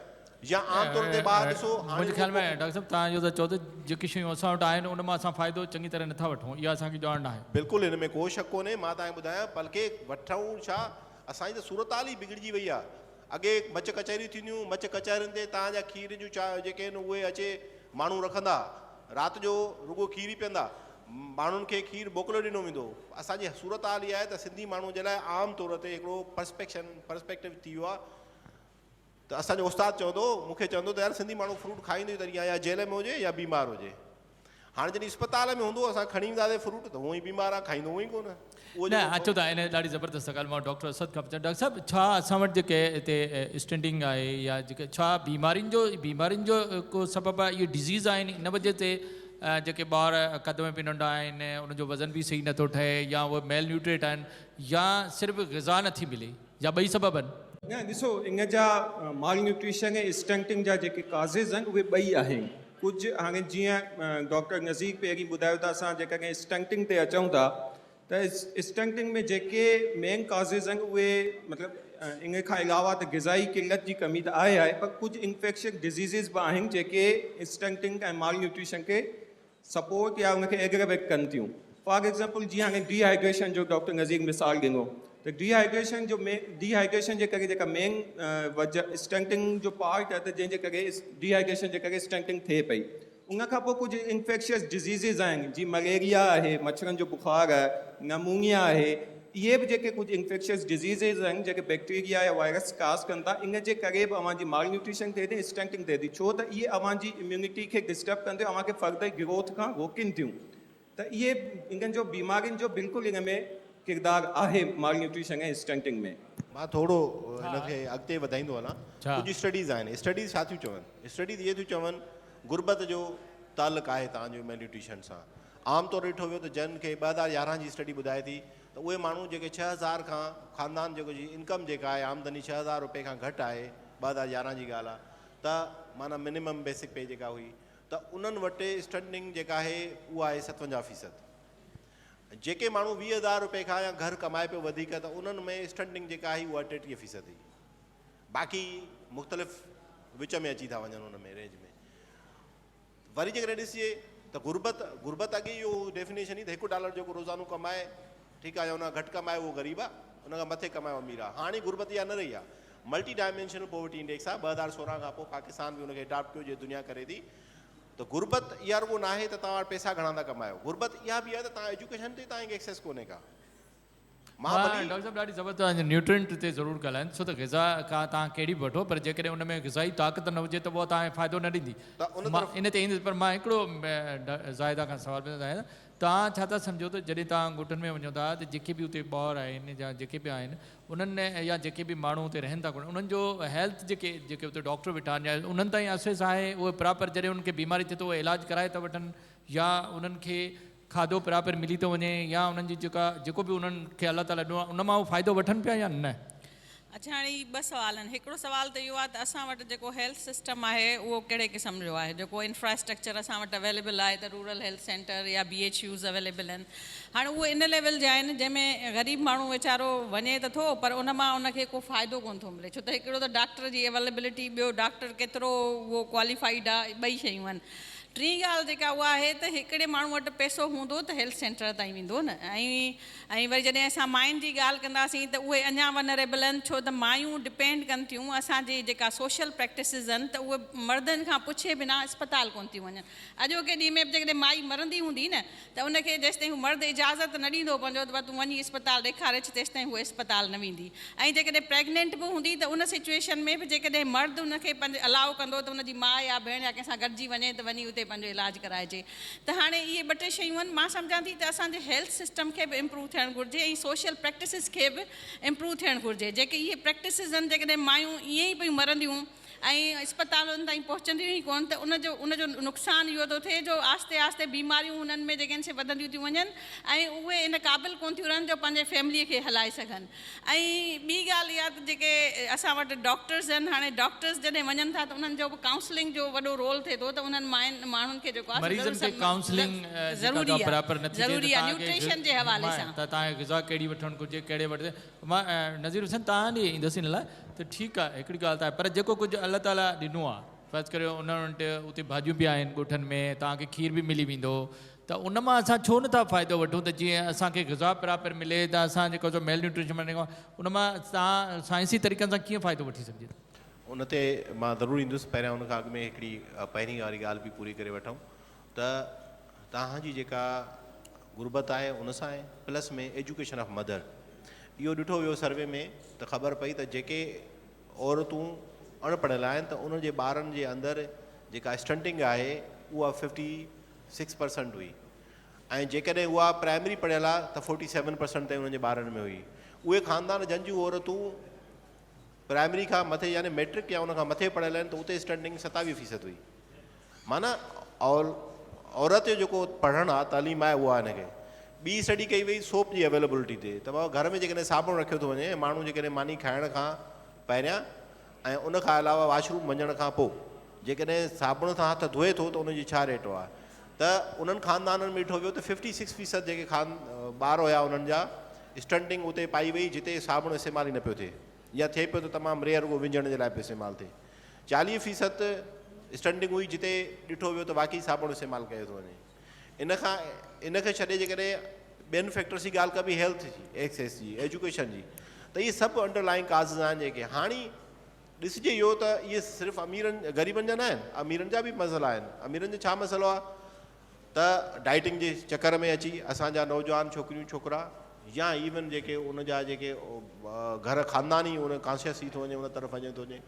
يا عام طور تي ٻاهر ڏسو هاڻي منهنجي خيال ۾ ڊاڪٽر صاحب توهان اهو ٿا چئو ته جيڪي شيون اسان وٽ آهن ان مان اسان فائدو چڱي طرح نٿا وٺون اها اسان کي ڄاڻ ناهي. بلڪل ان ۾ ڪو شڪ ڪونهي مان توهان کي ٻڌايان بلڪه وٺون ڇا اسان جي ته صورتحال ئي بگڙجي وئي آهي اڳي مچ ڪچهريون ٿينديون مچ ڪچهرين تي توهان جا کير جون چا جيڪي آهن اهي اچي ماڻهو رکندا رات جو رڳو کير ئي پيئندا ماڻهن کي کير موڪليو ڏنو ويندو هو اسان جي صورتحال اها آهي ته سنڌي ماڻهو جي لاء عام طور تي هڪڙو پرسپيڪشن پرسپيڪٽو ٿي ويو آهي ته اسان جو استاد چوندو هو، مون کي چوندو هو ته يار سنڌي ماڻهو فروٽ کائيندو ئي تڏهن آهي يا جيل ۾ هجي يا بيمار هجي. هاڻي جڏهن اسپتال ۾ هوندو هو اسان کڻي وينداسين فروٽ ته هونئن ئي بيمار آهي کائيندو هونئن ئي ڪونه. اهو نه جيڪو اچو ٿا ان ڏاڍي زبردست ڳالهه مان ڊاڪٽر اسد کان پڇان ڊاڪٽر صاحب ڇا اسان وٽ جيڪي هتي اسٽينڊنگ آهي يا جيڪي ڇا بيمارين جو بيمارين جو ڪو سبب آهي اهي ڊزيز آهن ان وجه تي جيڪي ٻار قد ۾ به ننڍا آهن انهن جو وزن به صحيح نٿو ٺهي يا اهي ميل نيوٽريٽ آهن يا صرف غذا نٿي ملي يا ٻئي سبب آهن؟ نه ڏسو ان جا مال نيوٽريشن ۽ اسٽنٽنگ جا جيڪي ڪازز آهن اهي ٻئي آهن ڪجهه هاڻي جيئن ڊاڪٽر نذير پهرين ٻڌايو ته اسان جيڪڏهن اسٽنٽنگ تي اچون ٿا ته اسٽنٽنگ ۾ جيڪي مين ڪازز آهن اهي مطلب ان کان علاوه ته غذائي قلت جي ڪمي ته آهي آهي پر ڪجهه انفيڪشن ڊزيزز به آهن جيڪي اسٽنٽنگ ۽ مال نيوٽريشن کي سپورٽ يا ان کي ايگريويٽ ڪن ٿيون. فار ايگزامپل جيئن هاڻي ڊي هائيڊريشن جو ڊاڪٽر نذير مثال ڏنو ته ڊي هائيڊريشن جو مين ڊي هائيڊريشن جي ڪري جيڪا مين وجه اسٽنٽنگ جو پارٽ آهي ته جنهن جي ڪري ڊي هائيڊريشن جي ڪري اسٽنٽنگ ٿئي پئي ان کان پوء ڪجهه انفيڪشس ڊزيزز آهن جيئن مليريا آهي مڇرن جو بخار آهي نمونيا آهي اهي به جيڪي ڪجهه انفيڪشس ڊزيزز آهن جيڪي بيڪٽيريا يا وائرس ڪاز ڪن ٿا ان جي ڪري به اوهان جي مال نيوٽريشن ٿئي ٿي اسٽنٽنگ ٿئي ٿي ڇو ته اهي اوهان جي اميونٽي کي ڊسٽرب ڪندي اوهان کي فردر گروٿ کان روڪين ٿيون ته اهي انهن جو بيمارين جو بلڪل ان ۾ ڪردار آهي مال نيوٽريشن ۽ اسٽنٽنگ ۾. مان ٿورو هن کي اڳتي وڌائيندو هلان ڪجهه اسٽڊيز آهن اسٽڊيز ڇا ٿيون چون اسٽڊيز اهي ٿيون چون غربت جو تعلق آهي توهان جو ميل نيوٽريشن سان عام طور ڏٺو ويو ته جن کي 2011 جي اسٽڊي ٻڌائي ٿي ته اهي ماڻهو جيڪي 6000 کان خاندان جيڪو جي انڪم جيڪا آهي آمدني 6000 روپئي کان گهٽ آهي 2011 جي ڳالهه آهي ته معنيٰ منيمم بيسڪ پي جيڪا هئي ته انهن وٽ اسٽنڊنگ جيڪا آهي اها آهي 57 فيصد جيڪي ماڻهو 20000 روپئي کان يا گهر ڪمائي پيو وڌيڪ ته انهن ۾ اسٽنڊنگ جيڪا آهي اها 33 فيصد هئي باقي مختلف وچ ۾ اچي ٿا وڃن ان ۾ رينج ۾ وري جيڪڏهن ڏسجي ته غربت، غربت اڳي ئي اهو ڊيفينيشن هئي ته هڪ ڊالر جيڪو روزانو ڪمائي ٺيڪ آهي يا ان کان گهٽ ڪمائي اهو غريب آهي ان کان مٿي ڪمائي اهو امير آهي هاڻي غربت اها نه رهي آهي ملٽي ڊائمينشنل پوورٽي انڊيڪس آهي 2016 کان پوء پاڪستان به ان کي اڊاپٽ ڪيو جي دنيا ڪري ٿي ته غربت اها رڳو ناهي ته توهان پئسا گهڻا ٿا ڪمايو غربت اها به آهي ته توهان ايجوڪيشن تي توهان کي ايڪسيس ڪونهي ڪا. مان ها ڀلي. ڊاڪٽر صاحب ڏاڍي زبردست نيوٽرينٽ تي ضرور ڳالهايو ڇو ته غذا کا توهان ڪهڙي به وٺو پر جيڪڏهن ان ۾ غذائي طاقت نه هجي ته اها توهان کي فائدو نه ڏيندي ته ان مان طرف ان تي ايندس پر مان هڪڙو زاهده کان سوال پڇڻ چاهيان توهان ڇا ٿا سمجهو ته جڏهن توهان ڳوٺن ۾ وڃو ٿا ته جيڪي به اتي ٻار آهن يا جيڪي به آهن انهن يا جيڪي به ماڻهو اتي رهن ٿا انهن جو هيلٿ جيڪي جيڪي اتي ڊاڪٽر ويٺا آهن يا انهن تائين اسيس آهي اهي پراپر جڏهن انهن کي بيماري ٿئي ٿو اهي علاج ڪرائي ٿا وٺن يا انهن کي کاڌو پراپر ملي ٿو وڃي يا انهن جي جيڪا جيڪو به انهن کي الله تعالي ڏنو آهي ان مان هو فائدو وٺن پيا يا نه؟ اڇا هاڻي هي ٻه سوال آهن هڪڙو سوال ته اهو آهي ته اسان وٽ جيڪو هيلٿ سسٽم آهي اهو ڪهڙي قسم جو آهي جيڪو انفراسٽرڪچر اسان وٽ اويليبل آهي ته رورل هيلٿ سينٽر يا بي ايڇ يوز اويليبل آهن هاڻي اهي ان ليول جا آهن جنهن ۾ غريب ماڻهو ويچارو وڃي ته ٿو پر ان مان ان کي ڪو فائدو ڪونه ٿو ملي ڇو ته هڪڙو ته ڊاڪٽر جي اويليبلٽي ٻيو ڊاڪٽر ڪيترو اهو ڪواليفائيڊ آهي ٻئي شيون آهن ٽين ڳالهه جيڪا اها آهي ته هڪڙي ماڻهو وٽ پئسو هوندو ته هيلٿ سينٽر تائين ويندو نه ۽ ۽ وري جڏهن اسان ماين جي ڳالهه ڪنداسين ته اهي اڃا ونريبل آهن ڇو ته مايون ڊپينڊ ڪن ٿيون اسان جي جيڪا سوشل پريڪٽسز آهن ته اهي مردن کان پڇي بنا اسپتال ڪونه ٿيون وڃن اڄوڪي ڏينهن ۾ به جيڪڏهن مائي مرندي هوندي نه ته ان کي جيستائين هو مرد اجازت نه ڏيندو پنهنجو ته تون وڃي اسپتال ڏيکاري اچ تيستائين هوء اسپتال نه ويندي ۽ جيڪڏهن پريگننٽ به هوندي ته ان سچوئيشن ۾ به جيڪڏهن مرد ان کي پنهنجو الاء ڪندو ته ان جي ماء يا ڀيڻ يا ڪنهن سان گڏجي وڃي ته وڃي اتي پنهنجو علاج ڪرائجي ته هاڻي اهي ٻه ٽي شيون آهن مان سمجهان ٿي ته اسان جي هيلٿ سسٽم کي به امپروو ٿيڻ گهرجي ۽ سوشل پريڪٽسز کي به امپروو ٿيڻ گهرجي جيڪي اهي پريڪٽسز آهن جيڪڏهن مايون ائين ئي پيون مرنديون ۽ اسپتالن تائين پهچنديون ئي ڪونه ته ان جو ان جو نقصان اهو ٿو ٿئي جو آهستي آهستي بيماريون انهن ۾ جيڪي آهن سي وڌنديون ٿيون وڃن ۽ اهي ان قابل ڪونه ٿيون رهن جو پنهنجي فيمليء کي هلائي سگهن ۽ ٻي ڳالهه اها ته جيڪي اسان وٽ ڊاڪٽرز آهن هاڻي ڊاڪٽرز جڏهن وڃن ٿا ته انهن جو به ڪائونسلنگ جو وڏو رول ٿئي ٿو ته انهن ماين ماڻهن کي جيڪو آهي مريضن کي ڪائونسلنگ ضروري جيڪا برابر آهي نٿي ٿئي ضروري ته آهي توهان کي نيوٽريشن جي حوالي سان ته توهان کي غذا ڪهڙي وٺڻ گهرجي ڪهڙي وٺ مان نذير حسين توهان ڏي ايندس ان لاء ته ٺيڪ آهي هڪڙي ڳالهه ته آهي پر جيڪو ڪجهه الله تعاليٰ ڏنو آهي فرض ڪريو انهن وٽ اتي ڀاڄيون به آهن ڳوٺن ۾ توهان کي کير به ملي ويندو ته ان مان اسان ڇو نٿا فائدو وٺون ته جيئن اسان کي غذا پراپر ملي ته اسان جيڪو سو ميل نيوٽريشن مان ان مان توهان سائنسي طريقن سان ڪيئن فائدو وٺي سگهجي ٿو؟ ان تي مان ضرور ايندس پهريان ان کان اڳ ۾ هڪڙي پهرين واري ڳالهه به پوري ڪري وٺون ته توهان جي جيڪا غربت آهي ان سان آهي پلس ۾ ايجوڪيشن آف مدر اهو ڏٺو ويو سروي ۾ ته خبر پئي ته جيڪي عورتون اڻ پڙهيل آهن ته انهن جي ٻارن جي اندر جيڪا اسٽنٽنگ آهي اها 56% هئي ۽ جيڪڏهن اها پرائمري پڙهيل آهي ته 47% تائين انهن جي ٻارن ۾ هئي اهي خاندان جن جون عورتون پرائمري کان مٿي يعني ميٽرڪ يا ان کان مٿي پڙهيل آهن ته اتي اسٽنٽنگ 27% هئي معنيٰ عورت جو جيڪو پڙهڻ آهي تعليم آهي اها هن کي ٻي اسٽڊي ڪئي وئي سوپ جي اويليبلٽي تي ته بابا گهر ۾ جيڪڏهن صابڻ رکيو ٿو وڃي ماڻهو جيڪڏهن ماني کائڻ کان پهريان ۽ ان کان علاوه واش روم وڃڻ کان پوء جيڪڏهن صابڻ سان هٿ ڌوئي ٿو ته ان جي ڇا ريٽ آهي ته انهن خاندانن ۾ ڏٺو ويو ته 56 فيصد جيڪي خان ٻار هيا انهن جا اسٽنٽنگ اتي پائي وئي جتي صابڻ استعمال ئي نه پيو ٿئي يا ٿئي پيو ته تمام ريئر رڳو وجهڻ جي لاء پيو استعمال ٿئي 40 فيصد اسٽنٽنگ هئي جتي ڏٺو ويو ته واقعي صابڻ استعمال ڪيو ٿو وڃي. ان کان ان کي ڇڏي جيڪڏهن ٻين فيڪٽرس جي ڳالهه ڪبي هيلٿ جي، ايڪسيس جي، ايجوڪيشن جي ته اهي سڀ انڊر لائنگ ڪازز آهن جيڪي هاڻي ڏسجي اهو ته اهي صرف اميرن غريبن جا نه آهن اميرن جا به مسئلا آهن اميرن جو ڇا مسئلو آهي ته ڊائٽنگ جي چڪر ۾ اچي اسان جا نوجوان ڇوڪريون ڇوڪرا يا ايون جيڪي ان جا جيڪي گهر خانداني ان ڪانشيس ٿي ٿو وڃي ان طرف وڃي ٿو وڃي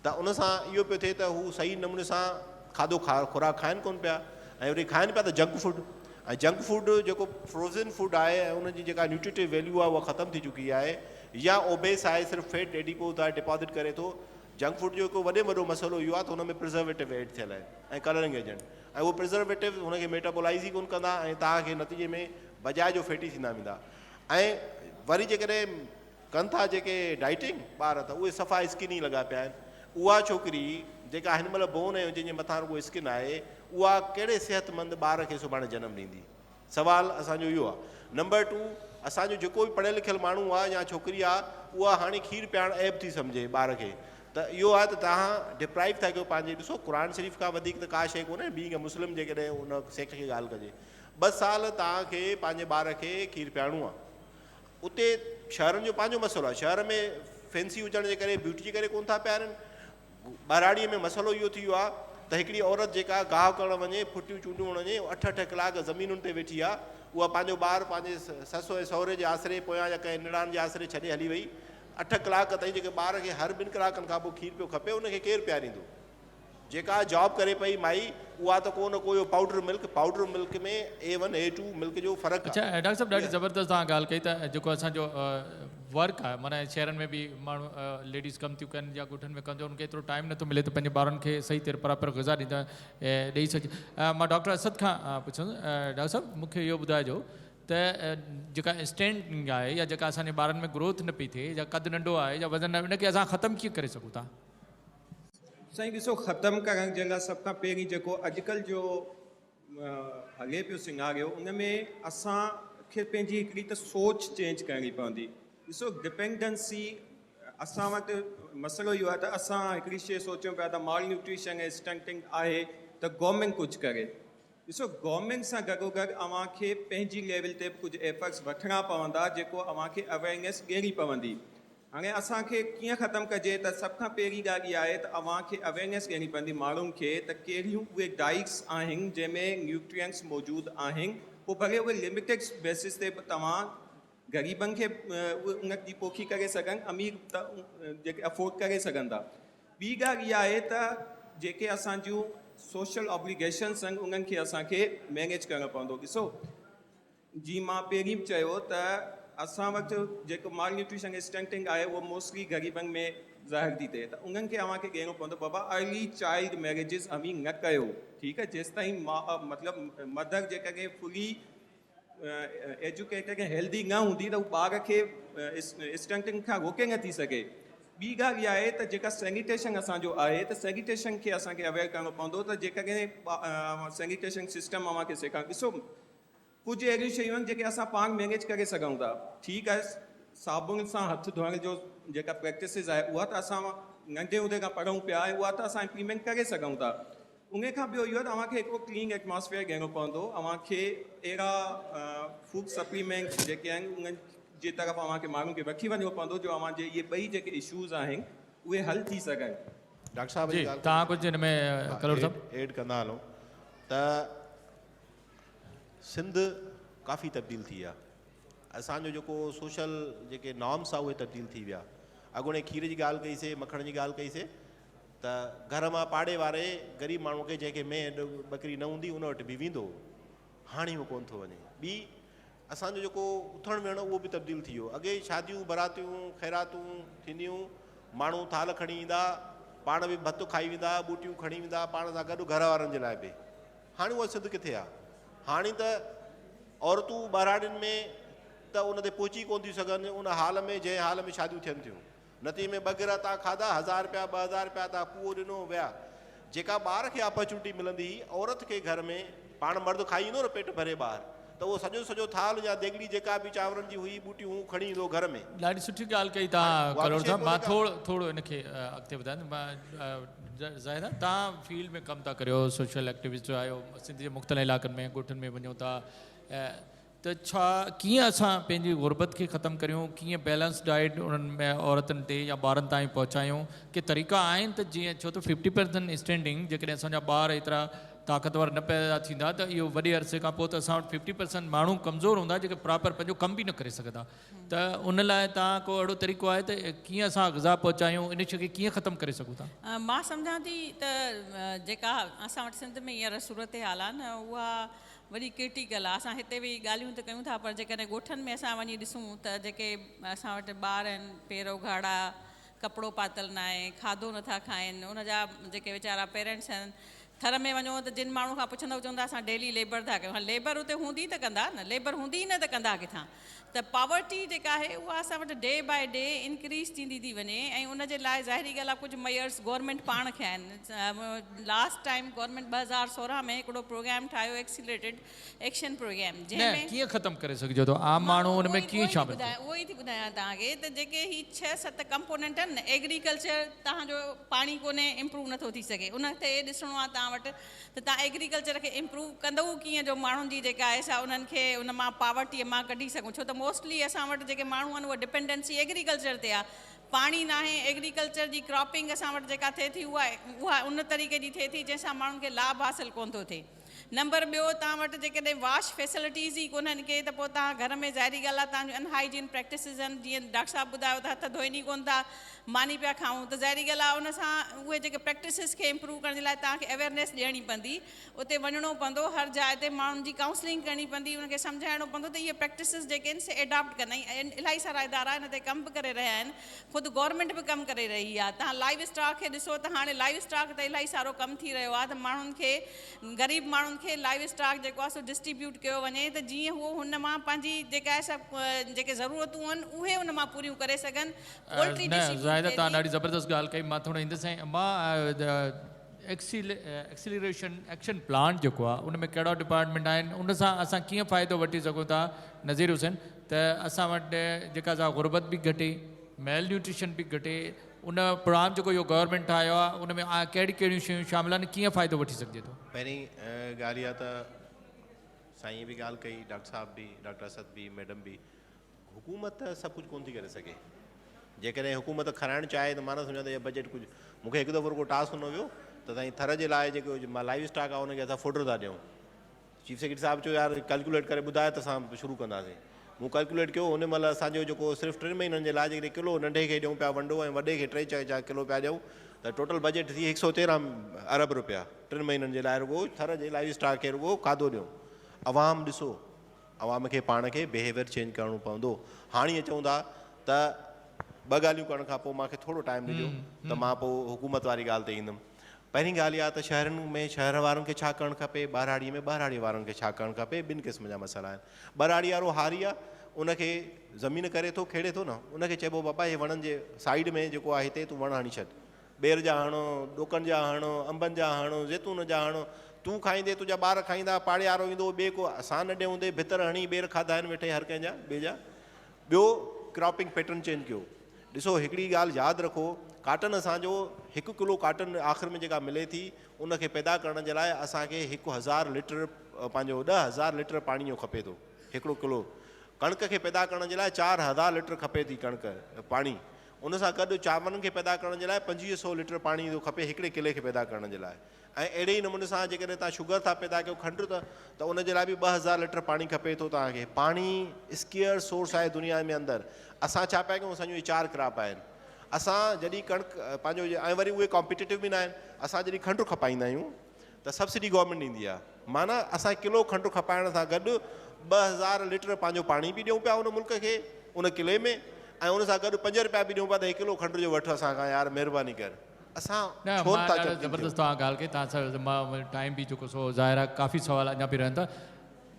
ته ان سان اهو پيو ٿئي ته هو صحيح نموني سان کاڌو خوراڪ کائن ڪونه پيا ۽ وري کائن پيا ته جنڪ فوڊ ۽ جنڪ فوڊ جيڪو فروزن فوڊ آهي ۽ ان جي جيڪا نيوٽريٽو ويليو آهي اها ختم ٿي چڪي آهي يا اوبيس آهي صرف فيٽ ايڊيپوز آهي ڊپازٽ ڪري ٿو جنڪ فوڊ جو هڪ وڏي ۾ وڏو مسئلو اهو آهي ته ان ۾ پرزرويٽو ايڊ ٿيل آهن ۽ ڪلرنگ ايجنٽ ۽ اهي پرزرويٽو هن کي ميٽابولائز ئي ڪونه ڪندا ۽ توهان کي نتيجي ۾ بجاء جو فيٽي ٿيندا ويندا ۽ وري جيڪڏهن ڪن ٿا جيڪي ڊائٽنگ ٻار ته اهي صفا اسڪني لڳا پيا آهن اها ڇوڪري جيڪا هن مهل بون ۽ جنهن جي مٿان رڳو اسڪن آهي اها ڪهڙي صحتمند ٻار کي سڀاڻي جنم ڏيندي سوال اسان جو اهو آهي. نمبر ٽو اسان جو جيڪو به پڙهيل لکيل ماڻهو آهي يا ڇوڪري آهي اها هاڻي کير پيارڻ عيب ٿي سمجهي ٻار کي ته اهو آهي ته توهان ڊپرائيو ٿا ڪيو پنهنجي ڏسو قرآن شريف کان وڌيڪ ته ڪا شيء ڪونهي بينگ اي مسلم جيڪڏهن ان سيڪٽ کي ڳالهه ڪجي ٻه سال توهان کي پنهنجي ٻار کي کير پيارڻو آهي اتي شهرن جو پنهنجو مسئلو آهي شهر ۾ فينسي هجڻ جي ڪري بيوٽي جي ڪري ڪونه ٿا پيارن ٻهراڙيء ۾ مسئلو اهو ٿي ويو آهي ته هڪڙي عورت جيڪا گاهه ڪرڻ وڃي، ڦٽيون چونڊڻ وڃي، اٺ اٺ ڪلاڪ زمينن تي ويٺي آهي، اها پنهنجو ٻار پنهنجي سس ۽ سهري جي آسري پويان يا ڪنهن نڻان جي آسري ڇڏي هلي وئي. اٺ ڪلاڪ تائين جيڪي ٻار کي هر ٻن ڪلاڪن کان پوء کير پيو کپي ان کي ڪير پياريندو؟ جيڪا جاب ڪري پئي مائي اها ته ڪو نه ڪو اهو powder milk powder milk ۾ A one A two milk جو فرق اڇا آ. ڊاڪٽر صاحب ڏاڍي زبردست توهان ڳالهه ڪئي ته جيڪو اسان جو ورڪ آهي معنيٰ شهرن ۾ به ماڻهو ليڊيز ڪم ٿيون ڪن يا ڳوٺن ۾ ڪم ٿيون انهن کي ايترو ٽائيم نٿو ملي ته پنهنجي ٻارن کي صحيح طرح پراپر غذا ڏيندا ڏئي سگهجي مان ڊاڪٽر اسد کان پڇندس ڊاڪٽر صاحب مون کي اهو ٻڌائجو ته جيڪا اسٽينڊنگ آهي يا جيڪا اسان جي ٻارن ۾ گروٿ نه پئي ٿئي يا قد ننڍو آهي يا وزن ان کي اسان ختم ڪيئن ڪري سگهون ٿا؟ سائين ڏسو ختم ڪرڻ جي لاء سڀ کان پهرين جيڪو اڄڪلهه جو هلي پيو سيناريو ان ۾ اسان کي پنهنجي هڪڙي ته سوچ چينج ڪرڻي پوندي. ڏسو ڊپينڊنسي اسان وٽ مسئلو اهو آهي ته اسان هڪڙي شيء سوچيون پيا ته مال نيوٽريشن ۽ اسٽنٽنگ آهي ته گورنمينٽ ڪجهه ڪري. ڏسو گورنمينٽ سان گڏوگڏ اوهان کي پنهنجي ليول تي به ڪجهه ايفرٽس وٺڻا پوندا جيڪو اوهان کي اويئرنيس ڏيڻي پوندي. هاڻي اسان کي ڪيئن ختم ڪجي ته سڀ کان پهرين ڳالهه اها آهي ته اوهان کي اويئرنيس ڏيڻي پوندي ماڻهن کي ته ڪهڙيون اهي ڊائيٽس آهن جنهن ۾ نيوٽرينٽس موجود آهن پوء ڀلي اهي لميٽيڊ بيسس تي به توهان غريبن کي اهي ان جي پوکي ڪري سگهن امير ته جيڪي افورڊ ڪري سگهن ٿا. ٻي ڳالهه اها آهي ته جيڪي اسان جون سوشل آبليگيشنس آهن انهن کي اسان کي مينيج ڪرڻو پوندو. ڏسو جيئن مان پهرين به چيو ته اسان وٽ جيڪو مال نيوٽريشن اسٽنٽنگ آهي اهو موسٽلي غريبن ۾ ظاهر ٿي ٿئي ته انهن کي اوهان کي ڏيڻو پوندو بابا ارلي چائلڊ ميريجز اوهين نه ڪيو ٺيڪ آهي جيستائين ماء مطلب مدر جيڪڏهن فلي ايجوڪيٽيڊ ۽ هيلدي نه هوندي ته هو ٻار کي اسٽنٽنگ کان روڪي نه ٿي سگهي. ٻي ڳالهه اها آهي ته جيڪا سينيٽيشن اسان جو آهي ته سينيٽيشن کي اسان کي اويئر ڪرڻو پوندو ته جيڪڏهن سينيٽيشن سسٽم اوهان کي سيکارڻ ڏسو ڪجهه اهڙيون شيون آهن جيڪي اسان پاڻ مينيج ڪري سگهون ٿا. ٺيڪ آهي صابڻ سان هٿ ڌوئڻ جو جيڪا پريڪٽسز آهي اها ته اسان ننڍي هوندي کان پڙهون پيا ۽ اها ته اسان امپليمينٽ ڪري سگهون ٿا. ان کان ٻيو اهو ته اوهان کي هڪڙو ڪلين ايٽماسفيئر ڏيڻو پوندو. اوهان کي اهڙا فوڊ سپليمينٽس جيڪي آهن انهن جي طرف اوهان کي ماڻهن کي وٺي وڃڻو پوندو جو اوهان جي اهي ٻئي جيڪي اشوز آهن اهي حل ٿي سگهن. ڊاڪٽر صاحب جي جي ڳالهه توهان ڪجهه ان ۾ ڪلهوڙو صاحب. ايڊ ڪندا هلون ته سنڌ ڪافي تبديل ٿي آ. اسان جو جيڪو سوشل جيڪي نارمس آ اهي تبديل ٿي ويا. اڳوڻي کير جي ڳالهه ڪئي سي، مکڻ جي ڳالهه ڪئي سي ته گهر مان پاڙي واري غريب ماڻهو کي جنهن کي مينهن ٻڪري نه هوندي ان وٽ به ويندو هو. هاڻي اهو ڪونه ٿو وڃي. ٻي اسان جو جيڪو اٿڻ ويهڻ اهو به تبديل ٿي ويو. اڳي شاديون براتيون خيراتون ٿينديون ماڻهو ٿالهه کڻي ايندا پاڻ به ڀت کائي ويندا ٻوٽيون کڻي ويندا پاڻ سان گڏ گهر وارن جي لاء به. هاڻي اها سنڌ ڪٿي آ؟ هاڻي ته عورتون ٻهراڙين ۾ ته ان تي پهچي ڪونه ٿيون سگهن ان حال ۾ جنهن حال ۾ شاديون ٿين ٿيون. نتيجي ۾ ٻه گرهه تان کاڌا، هزار رپيا 2000 رپيا تان پوئو ڏنو ويا. جيڪا ٻار کي آپرچونٽي ملندي هئي عورت کي گهر ۾ پاڻ مرد کائي ايندو نه پيٽ ڀري ٻاهر ته اهو سڄو سڄو ٿالهه يا ديڳڙي جيڪا به چانورن جي هئي ٻوٽيون هو کڻي ايندو هو گهر ۾. ڏاڍي سٺي ڳالهه ڪئي توهان هاڻي اها به ڪلهوڙو شيء صاحب مان ڪونهي ڪا. ٿورو ٿورو ان کي اڳتي وڌايان مان ظاهر آهي توهان فيلڊ ۾ ڪم ٿا ڪريو سوشل ايڪٽيوسٽ آهيو سنڌ جي مختلف علائقن ۾ ڳوٺن ۾ وڃو ٿا ته ڇا ڪيئن اسان پنهنجي غربت کي ختم ڪريون ڪيئن بيلنس ڊائيٽ انهن ۾ عورتن تي يا ٻارن تائين پهچايون ڪي طريقا آهن ته جيئن ڇو ته ففٽي پرسنٽ اسٽينڊنگ جيڪڏهن اسان جا ٻار ايترا طاقتور نه پيدا ٿيندا ته اهو وڏي عرصي کان پوء ته اسان وٽ ففٽي پرسنٽ ماڻهو ڪمزور هوندا جيڪي پراپر پنهنجو ڪم به نه ڪري سگهندا ته ان لاء توهان ڪو اهڙو طريقو آهي ته ڪيئن اسان غذا پهچايون ان شيء کي ڪيئن ختم ڪري سگهون ٿا؟ مان سمجهان ٿي ته جيڪا اسان وٽ سنڌ ۾ هينئر صورتحال آهي نه اها وڏي ڪرٽيڪل آهي اسان هتي ويهي ڳالهيون ته ڪيون ٿا پر جيڪڏهن ڳوٺن ۾ اسان وڃي ڏسون ته جيڪي اسان وٽ ٻار آهن پير اگهاڙا ڪپڙو پاتل ناهي کاڌو نٿا کائن ان جا جيڪي ويچارا پيرنٽس آهن ٿر ۾ وڃو ته جن ماڻهو کان پڇندؤ چوندا اسان ڊيلي ليبر ٿا ڪيون هاڻي ليبر اتي هوندي ته ڪندا نه ليبر هوندي ئي نه ته ڪندا ڪٿان ته پاورٽي جيڪا آهي اها اسان وٽ ڊي باء ڊي انڪريز ٿيندي ٿي وڃي ۽ ان جي لاء ظاهري ڳالهه آهي ڪجهه ميئرس گورنمينٽ پاڻ کنيا آهن لاسٽ ٽائيم گورنمينٽ 2016 ۾ هڪڙو پروگرام ٺاهيو ايڪسيلريٽيڊ ايڪشن پروگرام نه جنهن ۾ ڪيئن ختم ڪري سگهجي ٿو عام مان ماڻهو ان اهو ۾ ئي ڪيئن اهو ئي ٿي شامل ٿئي؟ ٻڌايان اهو ئي ٿي ٻڌايان توهان کي ته جيڪي هي ڇهه ست ڪمپوننٽ آهن نه ايگريڪلچر توهان جو پاڻي ڪونهي امپروو نٿو ٿي سگهي ان تي ڏسڻو آهي توهان وٽ ته توهان ايگريڪلچر کي امپروو ڪندؤ ڪيئن جو ماڻهن جي جيڪا آهي سا انهن کي ان مان پاورٽيء مان ڪڍي سگهون ڇو ته موسٽلي اسان وٽ جيڪي ماڻهو آهن اهي ڊپينڊنسي ايگريڪلچر تي آهي پاڻي ناهي ايگريڪلچر جي ڪراپنگ اسان وٽ جيڪا ٿئي ٿي اها اها ان طريقي جي ٿئي ٿي جنهن سان ماڻهن کي لاڀ حاصل ڪونه ٿو ٿئي. نمبر ٻيو توهان وٽ جيڪڏهن واش فيسلٽيز ئي ڪونهن ڪي ته پوء توهان گهر ۾ ظاهري ڳالهه آهي توهان جون ان هائيجين پريڪٽسز آهن جيئن ڊاڪٽر صاحب ٻڌايو ته هٿ ڌوئن ئي ڪونه ٿا ماني پيا کائون ته ظاهري ڳالهه آهي ان سان اهي جيڪي پريڪٽسز کي امپروو ڪرڻ جي لاء توهان کي اويئرنيس ڏيڻي پوندي اتي وڃڻو پوندو هر جاء تي ماڻهن جي ڪائونسلنگ ڪرڻي پوندي انهن کي سمجهائڻو پوندو ته اهي پريڪٽسز جيڪي آهن سي ايڊاپٽ ڪن ۽ الاهي سارا ادارا ان تي ڪم به ڪري رهيا آهن خود گورنمينٽ به ڪم ڪري رهي آهي توهان لائيو اسٽاڪ کي ڏسو ته هاڻي لائيو اسٽاڪ تي الاهي سارو ڪم ٿي رهيو آهي ته ماڻهن کي غريب ماڻهن کي لائيو اسٽاڪ جيڪو آهي سو ڊسٽريبيوٽ ڪيو وڃي ته جيئن هو هن مان پنهنجي جيڪا آهي سا جيڪي ضرورتون آهن اهي ان مان پوريون ڪري سگهن پولٽري نه ڊسٽريبيوٽ زاهده ٿئي توهان ٿي. ڏاڍي زبردست ڳالهه ڪئي مان ٿورو ايندس ۽ مان ايڪسيلريشن ايڪشن پلان جيڪو آهي ان ۾ ڪهڙا ڊپارٽمينٽ آهن ان سان اسان ڪيئن فائدو وٺي سگهون ٿا نذير حسين ته اسان وٽ جيڪا سا غربت به گهٽي ميل نيوٽريشن به گهٽي ان پروگرام جيڪو اهو گورنمينٽ ٺاهيو آهي ان ۾ ڪهڙيون ڪهڙيون شيون شامل آهن ڪيئن فائدو وٺي سگهجي ٿو. پهرين ڳالهه اها ته سائين به ڳالهه ڪئي ڊاڪٽر صاحب به ڊاڪٽر اسد به ميڊم به حڪومت سڀ ڪجهه ڪونه ٿي ڪري سگهي. جيڪڏهن حڪومت کارائڻ چاهي ته مان نه سمجهان ته اها بجيٽ ڪجهه مون کي هڪ دفعو رڳو ٽاسڪ ڏنو ويو ته سائين ٿر جي لاء جيڪو لائيو اسٽاڪ آهي ان کي اسان فوڊر ٿا ڏيون. چيف سيڪريٽري صاحب چيو يار ڪيلڪوليٽ ڪري ٻڌاء ته اسان شروع ڪنداسين. مون ڪيلڪوليٽ ڪيو ان مهل اسان جو جيڪو صرف ٽن مهينن جي لاء جيڪڏهن ڪلو ننڍي کي ڏيون پيا ونڊو ۽ وڏي کي ٽي چار ڪلو پيا ڏيون ته ٽوٽل بجيٽ ٿي هڪ سئو تيرهن ارب روپيا ٽن مهينن جي لاء رڳو ٿر جي لائيو اسٽاڪ کي رڳو کاڌو ڏيون. عوام ڏسو عوام کي پاڻ کي بيهيويئر چينج ڪرڻو پوندو. هاڻ ائين چئون ٿا ته ٻه ڳالهيون ڪرڻ کان پوء مان کي ٿورو ٽائيم ڏجو ته مان پوء حڪومت واري ڳالهه تي ايندم. پهرين ڳالهه اها ته شهرن ۾ شهر وارن کي ڇا ڪرڻ کپي، ٻهراڙيء ۾ ٻهراڙيء وارن کي ڇا ڪرڻ کپي، ٻن قسم جا مسئلا آهن. ٻهراڙيء وارو هاري آهي، ان کي زمين ڪري ٿو، کيڙي ٿو نه، ان کي چئبو بابا هي وڻن جي سائيڊ ۾ جيڪو آهي هتي تون وڻ هڻي ڇڏ. ٻير جا هڻ، ڏوڪن جا هڻ، انبن جا هڻ، زيتون جا هڻ، تون کائيندين، تنهنجا ٻار کائيندا، پاڙي وارو ايندو، ٻئي ڪو، اسان ننڍي هوندي ڀتر هڻي ٻير کاڌا آهن ويٺي هر ڪنهن جا، ٻئي جا. ٻيو ڪراپنگ پيٽرن چينج ڪيو. ڏسو هڪڙي ڳالهه ياد رکو، ڪاٽن اسان جو هڪ ڪلو ڪاٽن آخر ۾ جيڪا ملي ٿي، ان کي پيدا ڪرڻ جي لاء اسان کي هڪ هزار لٽر پنهنجو 10,000 لٽر پاڻي جو کپي ٿو، هڪڙو ڪلو. ڪڻڪ کي پيدا ڪرڻ جي لاء 4000 لٽر کپي ٿي ڪڻڪ پاڻي. ان سان گڏ چانورن کي پيدا ڪرڻ جي لاء 25 سئو لٽر پاڻي ٿو کپي هڪڙي ڪلي کي پيدا ڪرڻ جي لاء ۽ اهڙي ئي نموني سان جيڪڏهن توهان شگر ٿا پيدا ڪيو کنڊ ته ته ان جي لاء به 2000 لٽر پاڻي کپي ٿو توهان کي پاڻي اسڪيئر سورس آهي دنيا ۾ اندر اسان ڇا پيا ڪيون اسان جون اهي چار ڪراپ آهن اسان جڏهن ڪڻڪ پنهنجو ۽ وري اهي ڪامپيٽيٽو به نه آهن اسان جڏهن کنڊ کپائيندا آهيون ته سبسڊي گورنمينٽ ڏيندي آهي معنيٰ اسان ڪلو کنڊ کپائڻ سان گڏ 2000 لٽر پنهنجو پاڻي به ڏيون پيا ان ملڪ کي ان ڪلي ۾ ۽ ان سان گڏ 5 رپيا به ڏيون پيا ته هي ڪلو کنڊ جو وٺ اسان کان يار مهرباني ڪر اسان نه ڇو مان نٿا ڏاڍو تبديل ٿيون. زبردست توهان ڳالهه ڪئي توهان سان مان ٽائيم به جيڪو سو ظاهر آهي ڪافي سوال اڃا به رهن ٿا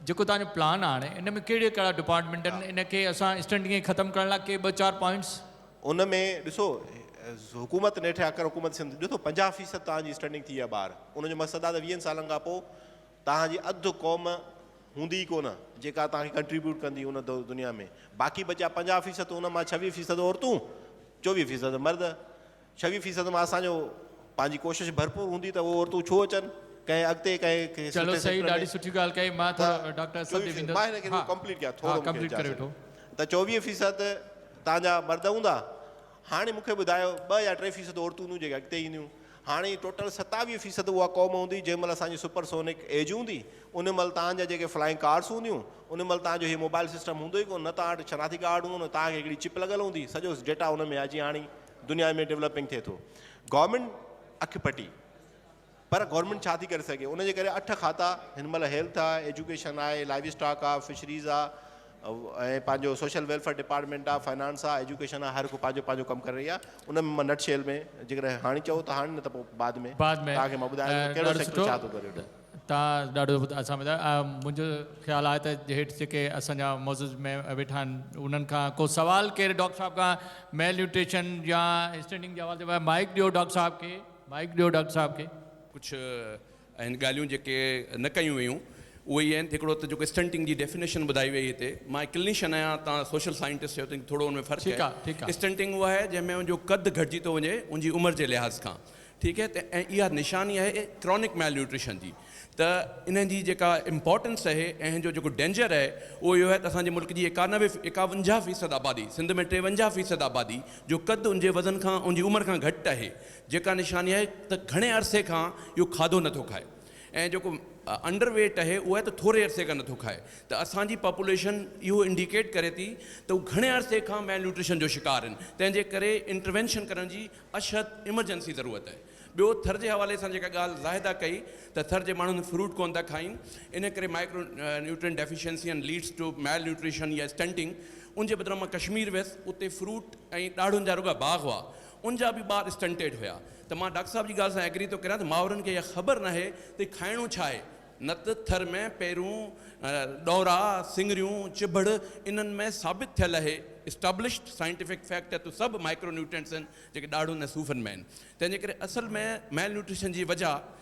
جيڪو توهان جو پلان آهي هاڻي ان ۾ ڪهڙي ڪهڙا ڊپارٽمينٽ آهن ان کي اسان اسٽنٽنگ کي ختم ڪرڻ لاء ڪي ٻه چار پوائنٽس. ان ۾ ڏسو حڪومت نيٺ آخر حڪومت سنڌ ڏسو 50 فيصد توهان جي اسٽنٽنگ ٿي آهي ٻاهر ان جو مقصد آهي ته 20 سالن کان پوء توهان جي اڌ قوم هوندي ئي ڪونه جيڪا توهان کي ڪنٽريبيوٽ ڪندي ان دنيا ۾ باقي بچيا 50 فيصد ان مان 26 فيصد عورتون 24 فيصد مرد 26 فيصد مان اسان جو پنهنجي ڪوشش ڀرپور هوندي ته اهي عورتون ڇو اچن ڪنهن اڳتي ڪنهن چلو سٺي صحيح سيڪٽر ڏاڍي ۾ سٺي ڳالهه ڪئي مان ته ٿورو ڊاڪٽر اسد ڏي 24 ويندس مان هن کي ها ڪمپليٽ ڪيان ها ٿورو مون کي ڪمپليٽ ڪري اجازت وٺو. ته 24 فيصد توهان جا مرد هوندا هاڻي مون کي ٻڌايو 2 يا 3 فيصد عورتون هونديون جيڪي اڳتي اينديون هاڻي ٽوٽل 27 فيصد اها قوم هوندي جنهن مهل اسان جي سپر سونڪ ايج هوندي ان مهل توهان جا جيڪي فلائنگ ڪارس هونديون ان مهل توهان جو هي موبائل سسٽم هوندو ئي ڪونه نه توهان وٽ شناختي ڪارڊ هوندو نه توهان کي هڪڙي چپ لڳل هوندي سڄو ڊيٽا ان ۾ آهي جيئن هاڻي دنيا ۾ ڊولپنگ ٿئي ٿو گورنمينٽ اک پٽي پر گورنمينٽ ڇا ٿي ڪري سگهي ان جي ڪري اٺ کاتا هن مهل هيلٿ آهي ايجوڪيشن آهي لائيو اسٽاڪ آهي فشريز آهي ۽ پنهنجو سوشل ويلفيئر ڊپارٽمينٽ آهي فائنانس آهي ايجوڪيشن آهي هر هڪ پنهنجو پنهنجو ڪم ڪري رهي آهي ان ۾ مان نٽ شيل ۾ جيڪڏهن هاڻي چئو ته هاڻي نه ته پوء بعد ۾ بعد ۾ توهان کي مان ٻڌايان ٿو ڪهڙو ڏاڍو سيڪٽر سٺو ڇا ٿو ڪري توهان ڏاڍو اسان ٻڌايو منهنجو خيال آهي ته هيٺ جيڪي اسان جا معزز ۾ ويٺا آهن انهن کان ڪو سوال ڪير ڊاڪٽر صاحب کان ميل نيوٽريشن يا اسٽينڊنگ جي حوالي سان مائيڪ ڏيو ڊاڪٽر صاحب کي مائيڪ ڏيو ڊاڪٽر صاحب کي. ڪجهه آهن ڳالهيون جيڪي نه ڪيون ويون اهي ئي آهن ته هڪڙو ته جيڪو اسٽنٽنگ جي ڊيفينيشن ٻڌائي وئي هتي مان ڪلنيشن آهيان توهان سوشل سائنٽسٽ آهيو ته ٿورو ان ۾ فرق ٺيڪ آهي آهي ٺيڪ آهي. اسٽنٽنگ اها آهي جنهن ۾ ان جو قد گهٽجي ٿو وڃي ان جي عمر جي لحاظ کان ٺيڪ آهي ته ۽ اها نشاني آهي ڪرونڪ ميل نيوٽريشن جي ته انهن جي جيڪا امپارٽنس آهي ۽ هن جو جيڪو ڊينجر آهي اهو اهو آهي ته اسان جي ملڪ جي 91 51 فيصد آبادي سنڌ ۾ 53 فيصد آبادي جو قد ان جي وزن کان ان جي عمر کان گهٽ آهي جيڪا نشاني آهي ته گهڻي عرصي کان اهو کاڌو نٿو کائي ۽ جيڪو انڊر ويٽ آهي اهو آهي ته ٿوري عرصي کان نٿو کائي ته اسان جي پاپوليشن اهو انڊيڪيٽ ڪري ٿي ته هو گهڻي عرصي کان ميل نيوٽريشن جو شڪار آهن تنهن جي ڪري انٽروينشن ڪرڻ جي اشد ايمرجنسي ضرورت آهي. ٻيو ٿر جي حوالي سان جيڪا ڳالهه زاهده ڪئي ته ٿر جي ماڻهن فروٽ ڪونه ٿا کائين ان ڪري micro nutrient deficiency and leads to malnutrition يا اسٽنٽنگ ان جي بدران مان ڪشمير ويس اتي فروٽ ۽ ڏاڙهن جا رڳا باغ هئا ان جا به ٻار اسٽنٽيڊ هيا ته مان ڊاڪٽر صاحب جي ڳالهه سان ايگري ٿو ڪريان ته مائرن کي اها خبر ناهي ته کائڻو ڇا آهي نه ته ٿر ۾ پيرون، ڏورا، سڱريون، چڀڙ انهن ۾ ثابت ٿيل اهي اسٽابلشڊ سائنٽيفڪ فيڪٽ ته سڀ مائڪرو نيوٽرينٽس آهن جيڪي ڏاڙهن ۽ صوفن ۾ آهن تنهن جي ڪري اصل ۾ ميل نيوٽريشن جي وجهه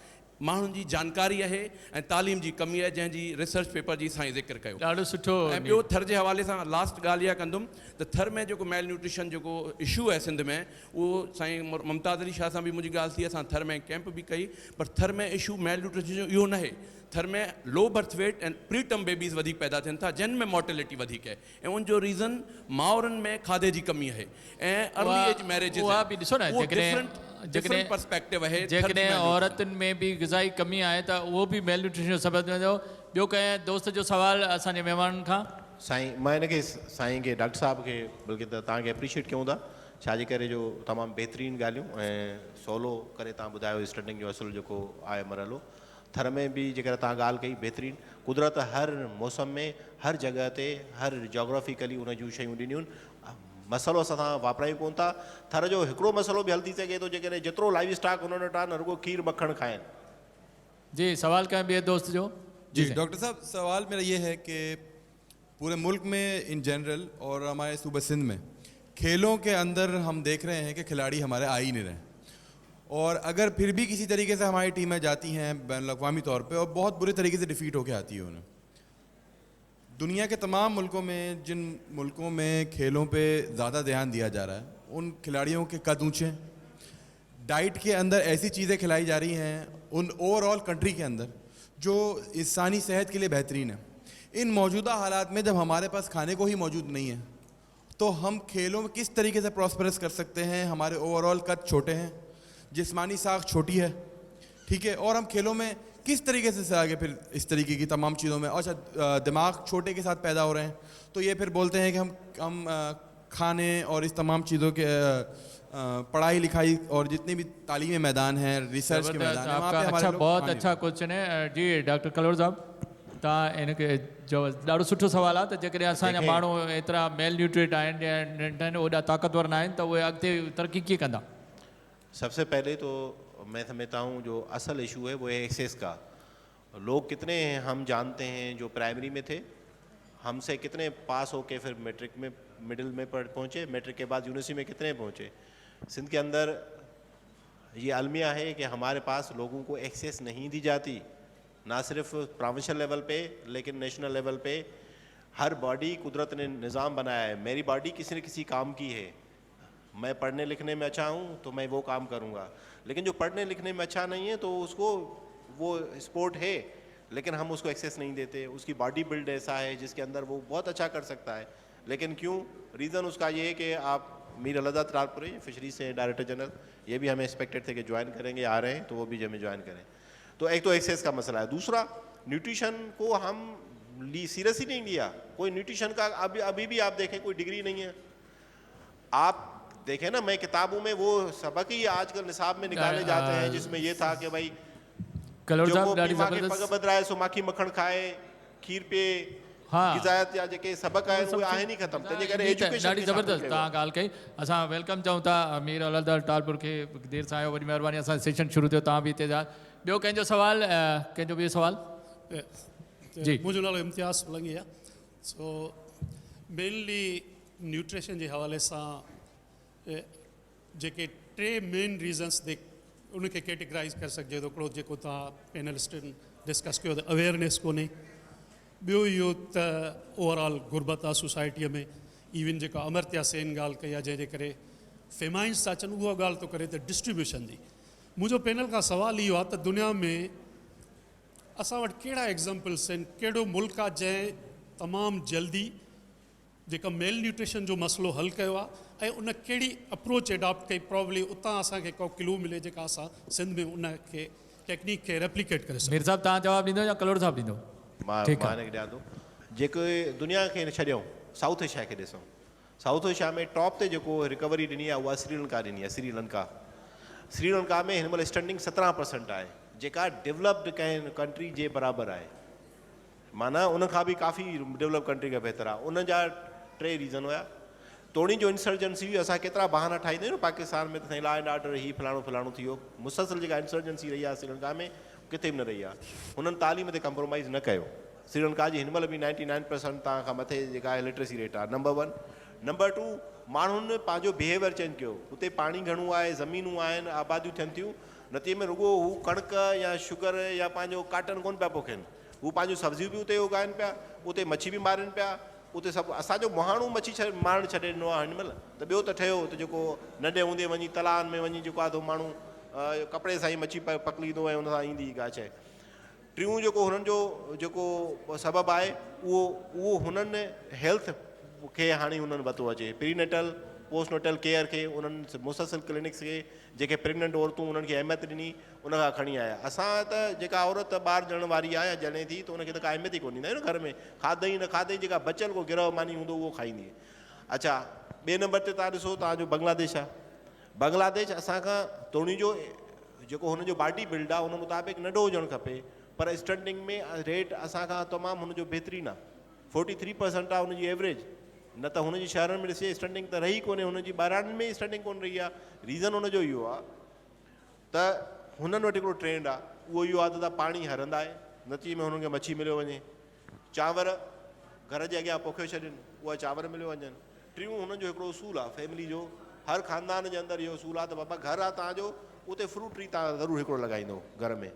ماڻهن جي جانڪاري آهي ۽ تعليم جي ڪمي آهي جنهن جي ريسرچ پيپر جي سائين ذڪر ڪيو. ڏاڍو سٺو ۽ ٻيو ٿر جي حوالي سان لاسٽ ڳالهه اها ڪندم ته ٿر ۾ جيڪو ميل نيوٽريشن جيڪو اشو آهي سنڌ ۾ اهو سائين ممتاز علي شاهه سان به منهنجي ڳالهه ٿي اسان ٿر ۾ ڪيمپ به ڪئي پر ٿر ۾ اشو ميل نيوٽريشن جو اهو ناهي Thar ۾ low birth weight ۽ pre term babies وڌيڪ پيدا ٿين ٿا جن ۾ مورٽيلٽي وڌيڪ آهي ۽ ان جو ريزن مائرن ۾ کاڌي جي ڪمي آهي ۽ ارلي ايج ميريجز اها به ڏسو نه اهو جيڪڏهن ڊفرنٽ ڊفرنٽ پرسپيڪٽو آهي ٿر جي جيڪڏهن ميل نيوٽريشن. عورتن ۾ به غذائي ڪمي آهي ته اهو به ميل نيوٽريشن جو سبب ٿيندو. ٻيو ڪنهن دوست جو سوال اسان جي مهمانن کان؟ سائين مان هن کي سائين کي ڊاڪٽر صاحب کي بلڪه ته توهان کي اپريشيٽ ڪيون ٿا ڇا جي ڪري جو تمام بهترين ڳالهيون ۽ سولو ڪري توهان ٻڌايو اسٽنٽنگ جو اصل جيڪو آهي مرحلو ٿر ۾ به جيڪر توهان ڳالهه ڪئي بهترين قدرت هر موسم ۾ هر جڳهه تي هر جاگرافيڪلي ان جون شيون ڏنيون مسئلو اسان سان واپرايون ڪون ٿا ٿر جو هڪڙو مسئلو به حل ٿي سگهي ٿو جيڪڏهن جيترو لائيو اسٽاڪ انهن وٽ آهي نه رڳو کير مکڻ کائن. جي سوال ڪنهن ٻئي دوست جو. جي ڊاڪٽر صاحب سوال ميرا يه هي ڪي پوري ملڪ ۾ ان جنرل اور هماري صوبه سنڌ ۾ کيلون ڪي اندر هم ديک رهي هين ڪي کلاڙي هماري آ هي نهين رهي اور اگر پھر بھي ڪسي طريقي سي ھماري ٽيمين جاتي ھين بين الاقوامي طور پي اور بہت بري طريقي سي ڊفيٽ ھو ڪي آتي ھي انھين دنيا ڪي تمام ملڪون ۾ جن ملڪون ۾ کيلون پي زياده ڌيان ديا جا رھا ھي ان کلاڙيون ڪي قد اونچي ھين ڊائيٽ ڪي اندر ايسي چيزين کلائي جا رھي ھين ان اوور آل ڪنٽري ڪي اندر جو انساني صحت ڪي لئي بھترين ھي ان موجوده حالات ۾ جب ھماري پاس کاني ڪو ھي موجود نھين ھي تو هم کيلون ۾ ڪس طريقي سي پراسپرس ڪر سڪتي هين هماري اوور آل قد ڇوٽي هين جسماني ساخت ڇوٽي هي ٺيڪ هي اور هم کيلون ۾ ڪس طريقي سي آگي پھر اس طريقي ڪي تمام چيزون ۾ اڇا دماغ ڇوٽي ڪي ساٿ پيدا هو رهي هين تو يه پھر بولتي هين ڪي هم هم کاني اور اس تمام چيزون ڪي پڙهائي لکائي اور جتني بي تعليمي ميدان هين ريسرچ ڪي ميدان هين وهان پي هماري لوگ بهت اڇا ڪوئسچن هي جي ڊاڪٽر ڪلهوڙو صاحب توهان هن کي جواب ڏاڍو سٺو سوال آهي ته جيڪڏهن اسان جا ماڻهو ايترا ميل نيوٽريٽ آهن يا ننڍا آهن اوڏا طاقتور نه آهن ته اهي اڳتي ترقي ڪيئن ڪندا؟ سب سي پهلي تو مين سمجهتا هون جو اصل اشو هي وو هي ايڪسيس ڪا لوگ ڪتني هين هم جانتي هين جو پرائمري ۾ ٿي هم سي ڪتني پاس هو ڪي ڦر ميٽرڪ ۾ مڊل ۾ پهنچي ميٽرڪ ڪي بعد يونيورسٽي ۾ ڪتني پهنچي سنڌ ڪي اندر يه الميه هي ڪي هماري پاس لوگون ڪو ايڪسيس نهين the جاتي نا صرف پراونشل ليول پي ليڪن نيشنل ليول پي هر باڊي قدرت ني نظام بنايا هي ميري باڊي ڪسي نه ڪسي ڪام ڪي هي مين پڙهني لکني ۾ اڇا هون تو مين وو ڪام ڪرون گا ليڪن جو پڙهني لکني ۾ اڇا نهين هي تو اس ڪو وو اسپورٽ هي ليڪن هم اس ڪو ايڪسيس نهين ديتي اس ڪي باڊي بلڊ ايسا هي جس ڪي اندر وو بهت اڇا ڪر سڪتا هي ليڪن ڪيون ريزن اس ڪا يه هي ڪي آپ Mir Allahdad Talpuri fisheries C director general يه بهي همين ايڪسپيڪٽيڊ ٿي ڪي جوائن ڪرين گي آ رهي هين تو وو بهي همين جوائن ڪرين تو ايڪ تو ايڪسيس ڪا مسئلا هي دوسرا نيوٽريشن ڪو هم لي سيريس هي نهين ليا ڪوئي نيوٽريشن ڪا ابي ابي بهي آپ ديکين ڪوئي ڊگري نهين هي آپ ديکين نا مين ڪتابون مين وو سبق هي آج ڪل نصاب مين نڪالي جاتي هين جس مين يه ٿا ڪي ڀائي جيڪو پي مان کي پڳ ٻڌرائي سو ماکي مکڻ کائي کير پيئي غذائيت جا جيڪي سبق آهن اهي آهن ئي ختم تنهن جي ڪري ايجوڪيشن ڏاڍي زبردست توهان ڳالهه ڪئي اسان welcome چئون ٿا مير الهداد ٽالپر کي دير سان آيو وڏي مهرباني اسان جو سيشن شروع ٿيو توهان به هتي جا ٻيو ڪنهن جو سوال ڪنهن جو ٻيو سوال جي منهنجو نالو امتياز سولنگي آهي سو مينلي نيوٽريشن جي حوالي سان جيڪي ٽي مين ريزنس تي ان کي ڪيٽيگرائز ڪري سگهجي ٿو هڪڙو جيڪو توهان پينلسٽن ڊسڪس ڪيو ته اويئرنيس ڪونهي ٻيو اهو ته اوور آل غربت آهي سوسائٽيء ۾ ايون جيڪا امرتيا سين ڳالهه ڪئي آهي جنهن جي ڪري فيمائنس ٿا اچن اها ڳالهه ٿو ڪري ته ڊسٽريبيوشن جي منهنجو پينل کان سوال اهو آهي ته دنيا ۾ اسان وٽ ڪهڙا ايگزامپلس آهن ڪهڙو ملڪ آهي جنهن تمام جلدي جيڪا ميل نيوٽريشن جو مسئلو حل ڪيو آهي ۽ ان ڪهڙي اپروچ اڊاپٽ ڪئي پرابلي اتان اسان کي ڪو ڪلو ملي جيڪا اسان سنڌ ۾ ان کي ٽيڪنيڪ کي ريپليڪيٽ ڪري سگهون. مير صاحب توهان جواب ڏيندو يا ڪلهوڙو صاحب ڏيندو؟ مان ٺيڪ مان آ. هن کي ڏيان ٿو. جيڪي دنيا کي ڇڏيون سائوٿ ايشيا کي ڏسون سائوٿ ايشيا ۾ ٽاپ تي جيڪو رڪوري ڏني آهي اها سريلنڪا ڏني آهي سريلنڪا سريلنڪا ۾ هن مهل اسٽنٽنگ 17% آهي جيڪا ڊولپڊ ڪنهن ڪنٽري جي برابر آهي معنيٰ ان کان به ڪافي ڊولپ ڪنٽري کان بهتر آهي ان جا ٽي ريزن هيا توڻي جو انسرجنسي هئي اسان ڪيترا بهانا ٺاهيندا آهيون نه پاڪستان ۾ ته سائين لا اينڊ آرڊر هي فلاڻو فلاڻو ٿي ويو مسلسل جيڪا انسرجنسي رهي آهي سريلنڪا ۾ ڪٿي به نه رهي آهي هنن تعليم تي ڪمپرومائز نه ڪيو سريلنڪا جي هن مهل به 99% تان کان مٿي جيڪا آهي لٽريسي ريٽ آهي نمبر ون نمبر ٽو ماڻهن پنهنجو بهيويئر چينج ڪيو اتي پاڻي گهڻو آهي زمينون آهن آباديون ٿين ٿيون نتيجي ۾ رڳو هو ڪڻڪ يا شگر يا پنهنجو ڪاٽن ڪونه پيا پوکين هو پنهنجون سبزيون به اتي اگائن پيا اتي مڇي به مارين پيا اتي سڀ اسان جو مهاڻو مڇي مارڻ ڇڏي ڏنو آهي هن مهل ته ٻيو ته ٺهيو ته جيڪو ننڍي هوندي وڃي تلائن ۾ وڃي جيڪو آهي سو ماڻهو ڪپڙي سان ئي مڇي پڪڙيندو ۽ ان سان ايندي ڪا شيء ٽيون جيڪو هنن جو جيڪو سبب آهي اهو اهو هنن هيلٿ کي هاڻي هنن ورتو اچي پري نيٽل پوسٽ نيٽل ڪيئر کي انهن مسلسل ڪلينڪس کي جيڪي پريگننٽ عورتون انهن کي اهميت ڏني ان کان کڻي آيا اسان ته جيڪا عورت ٻار ڄڻڻ واري آهي يا ڄڻي ٿي ته ان کي ته ڪا اهميت ئي ڪونه ڏيندا آهيون نه گهر ۾ کاڌئي نه کاڌئي جيڪا بچيل ڪو گرهه ماني هوندو اهو کائيندي اڇا ٻئي نمبر تي تان ڏسو تان جو بنگلاديش آهي بنگلاديش اسان کان توڻي جو جيڪو هن جو باڊي بلڊ آهي ان مطابق ننڍو هجڻ کپي پر اسٽنٽنگ ۾ ريٽ اسان کان تمام هن جو بهترين آهي 43% آهي هن جي ايوريج نه ته هن جي شهرن ۾ ڏسي اسٽنٽنگ ته رهي ڪونهي هن جي ٻهراڙين ۾ اسٽنٽنگ ڪونه رهي آهي ريزن هن جو اهو آهي ته هنن وٽ هڪڙو ٽرينڊ آ اهو اهو آ ته تان پاڻي هرندا آهي نتيجي ۾ هنن کي مڇي مليو وڃي چانور گهر جي اڳيان پوکيو ڇڏين اها چانور مليو وڃن ٽيون هنن جو هڪڙو اصول آ فيملي جو هر خاندان جي اندر اهو اصول آ ته بابا گهر آ تان جو اتي فروٽ ٽري تان ضرور هڪڙو لڳائيندو گهر ۾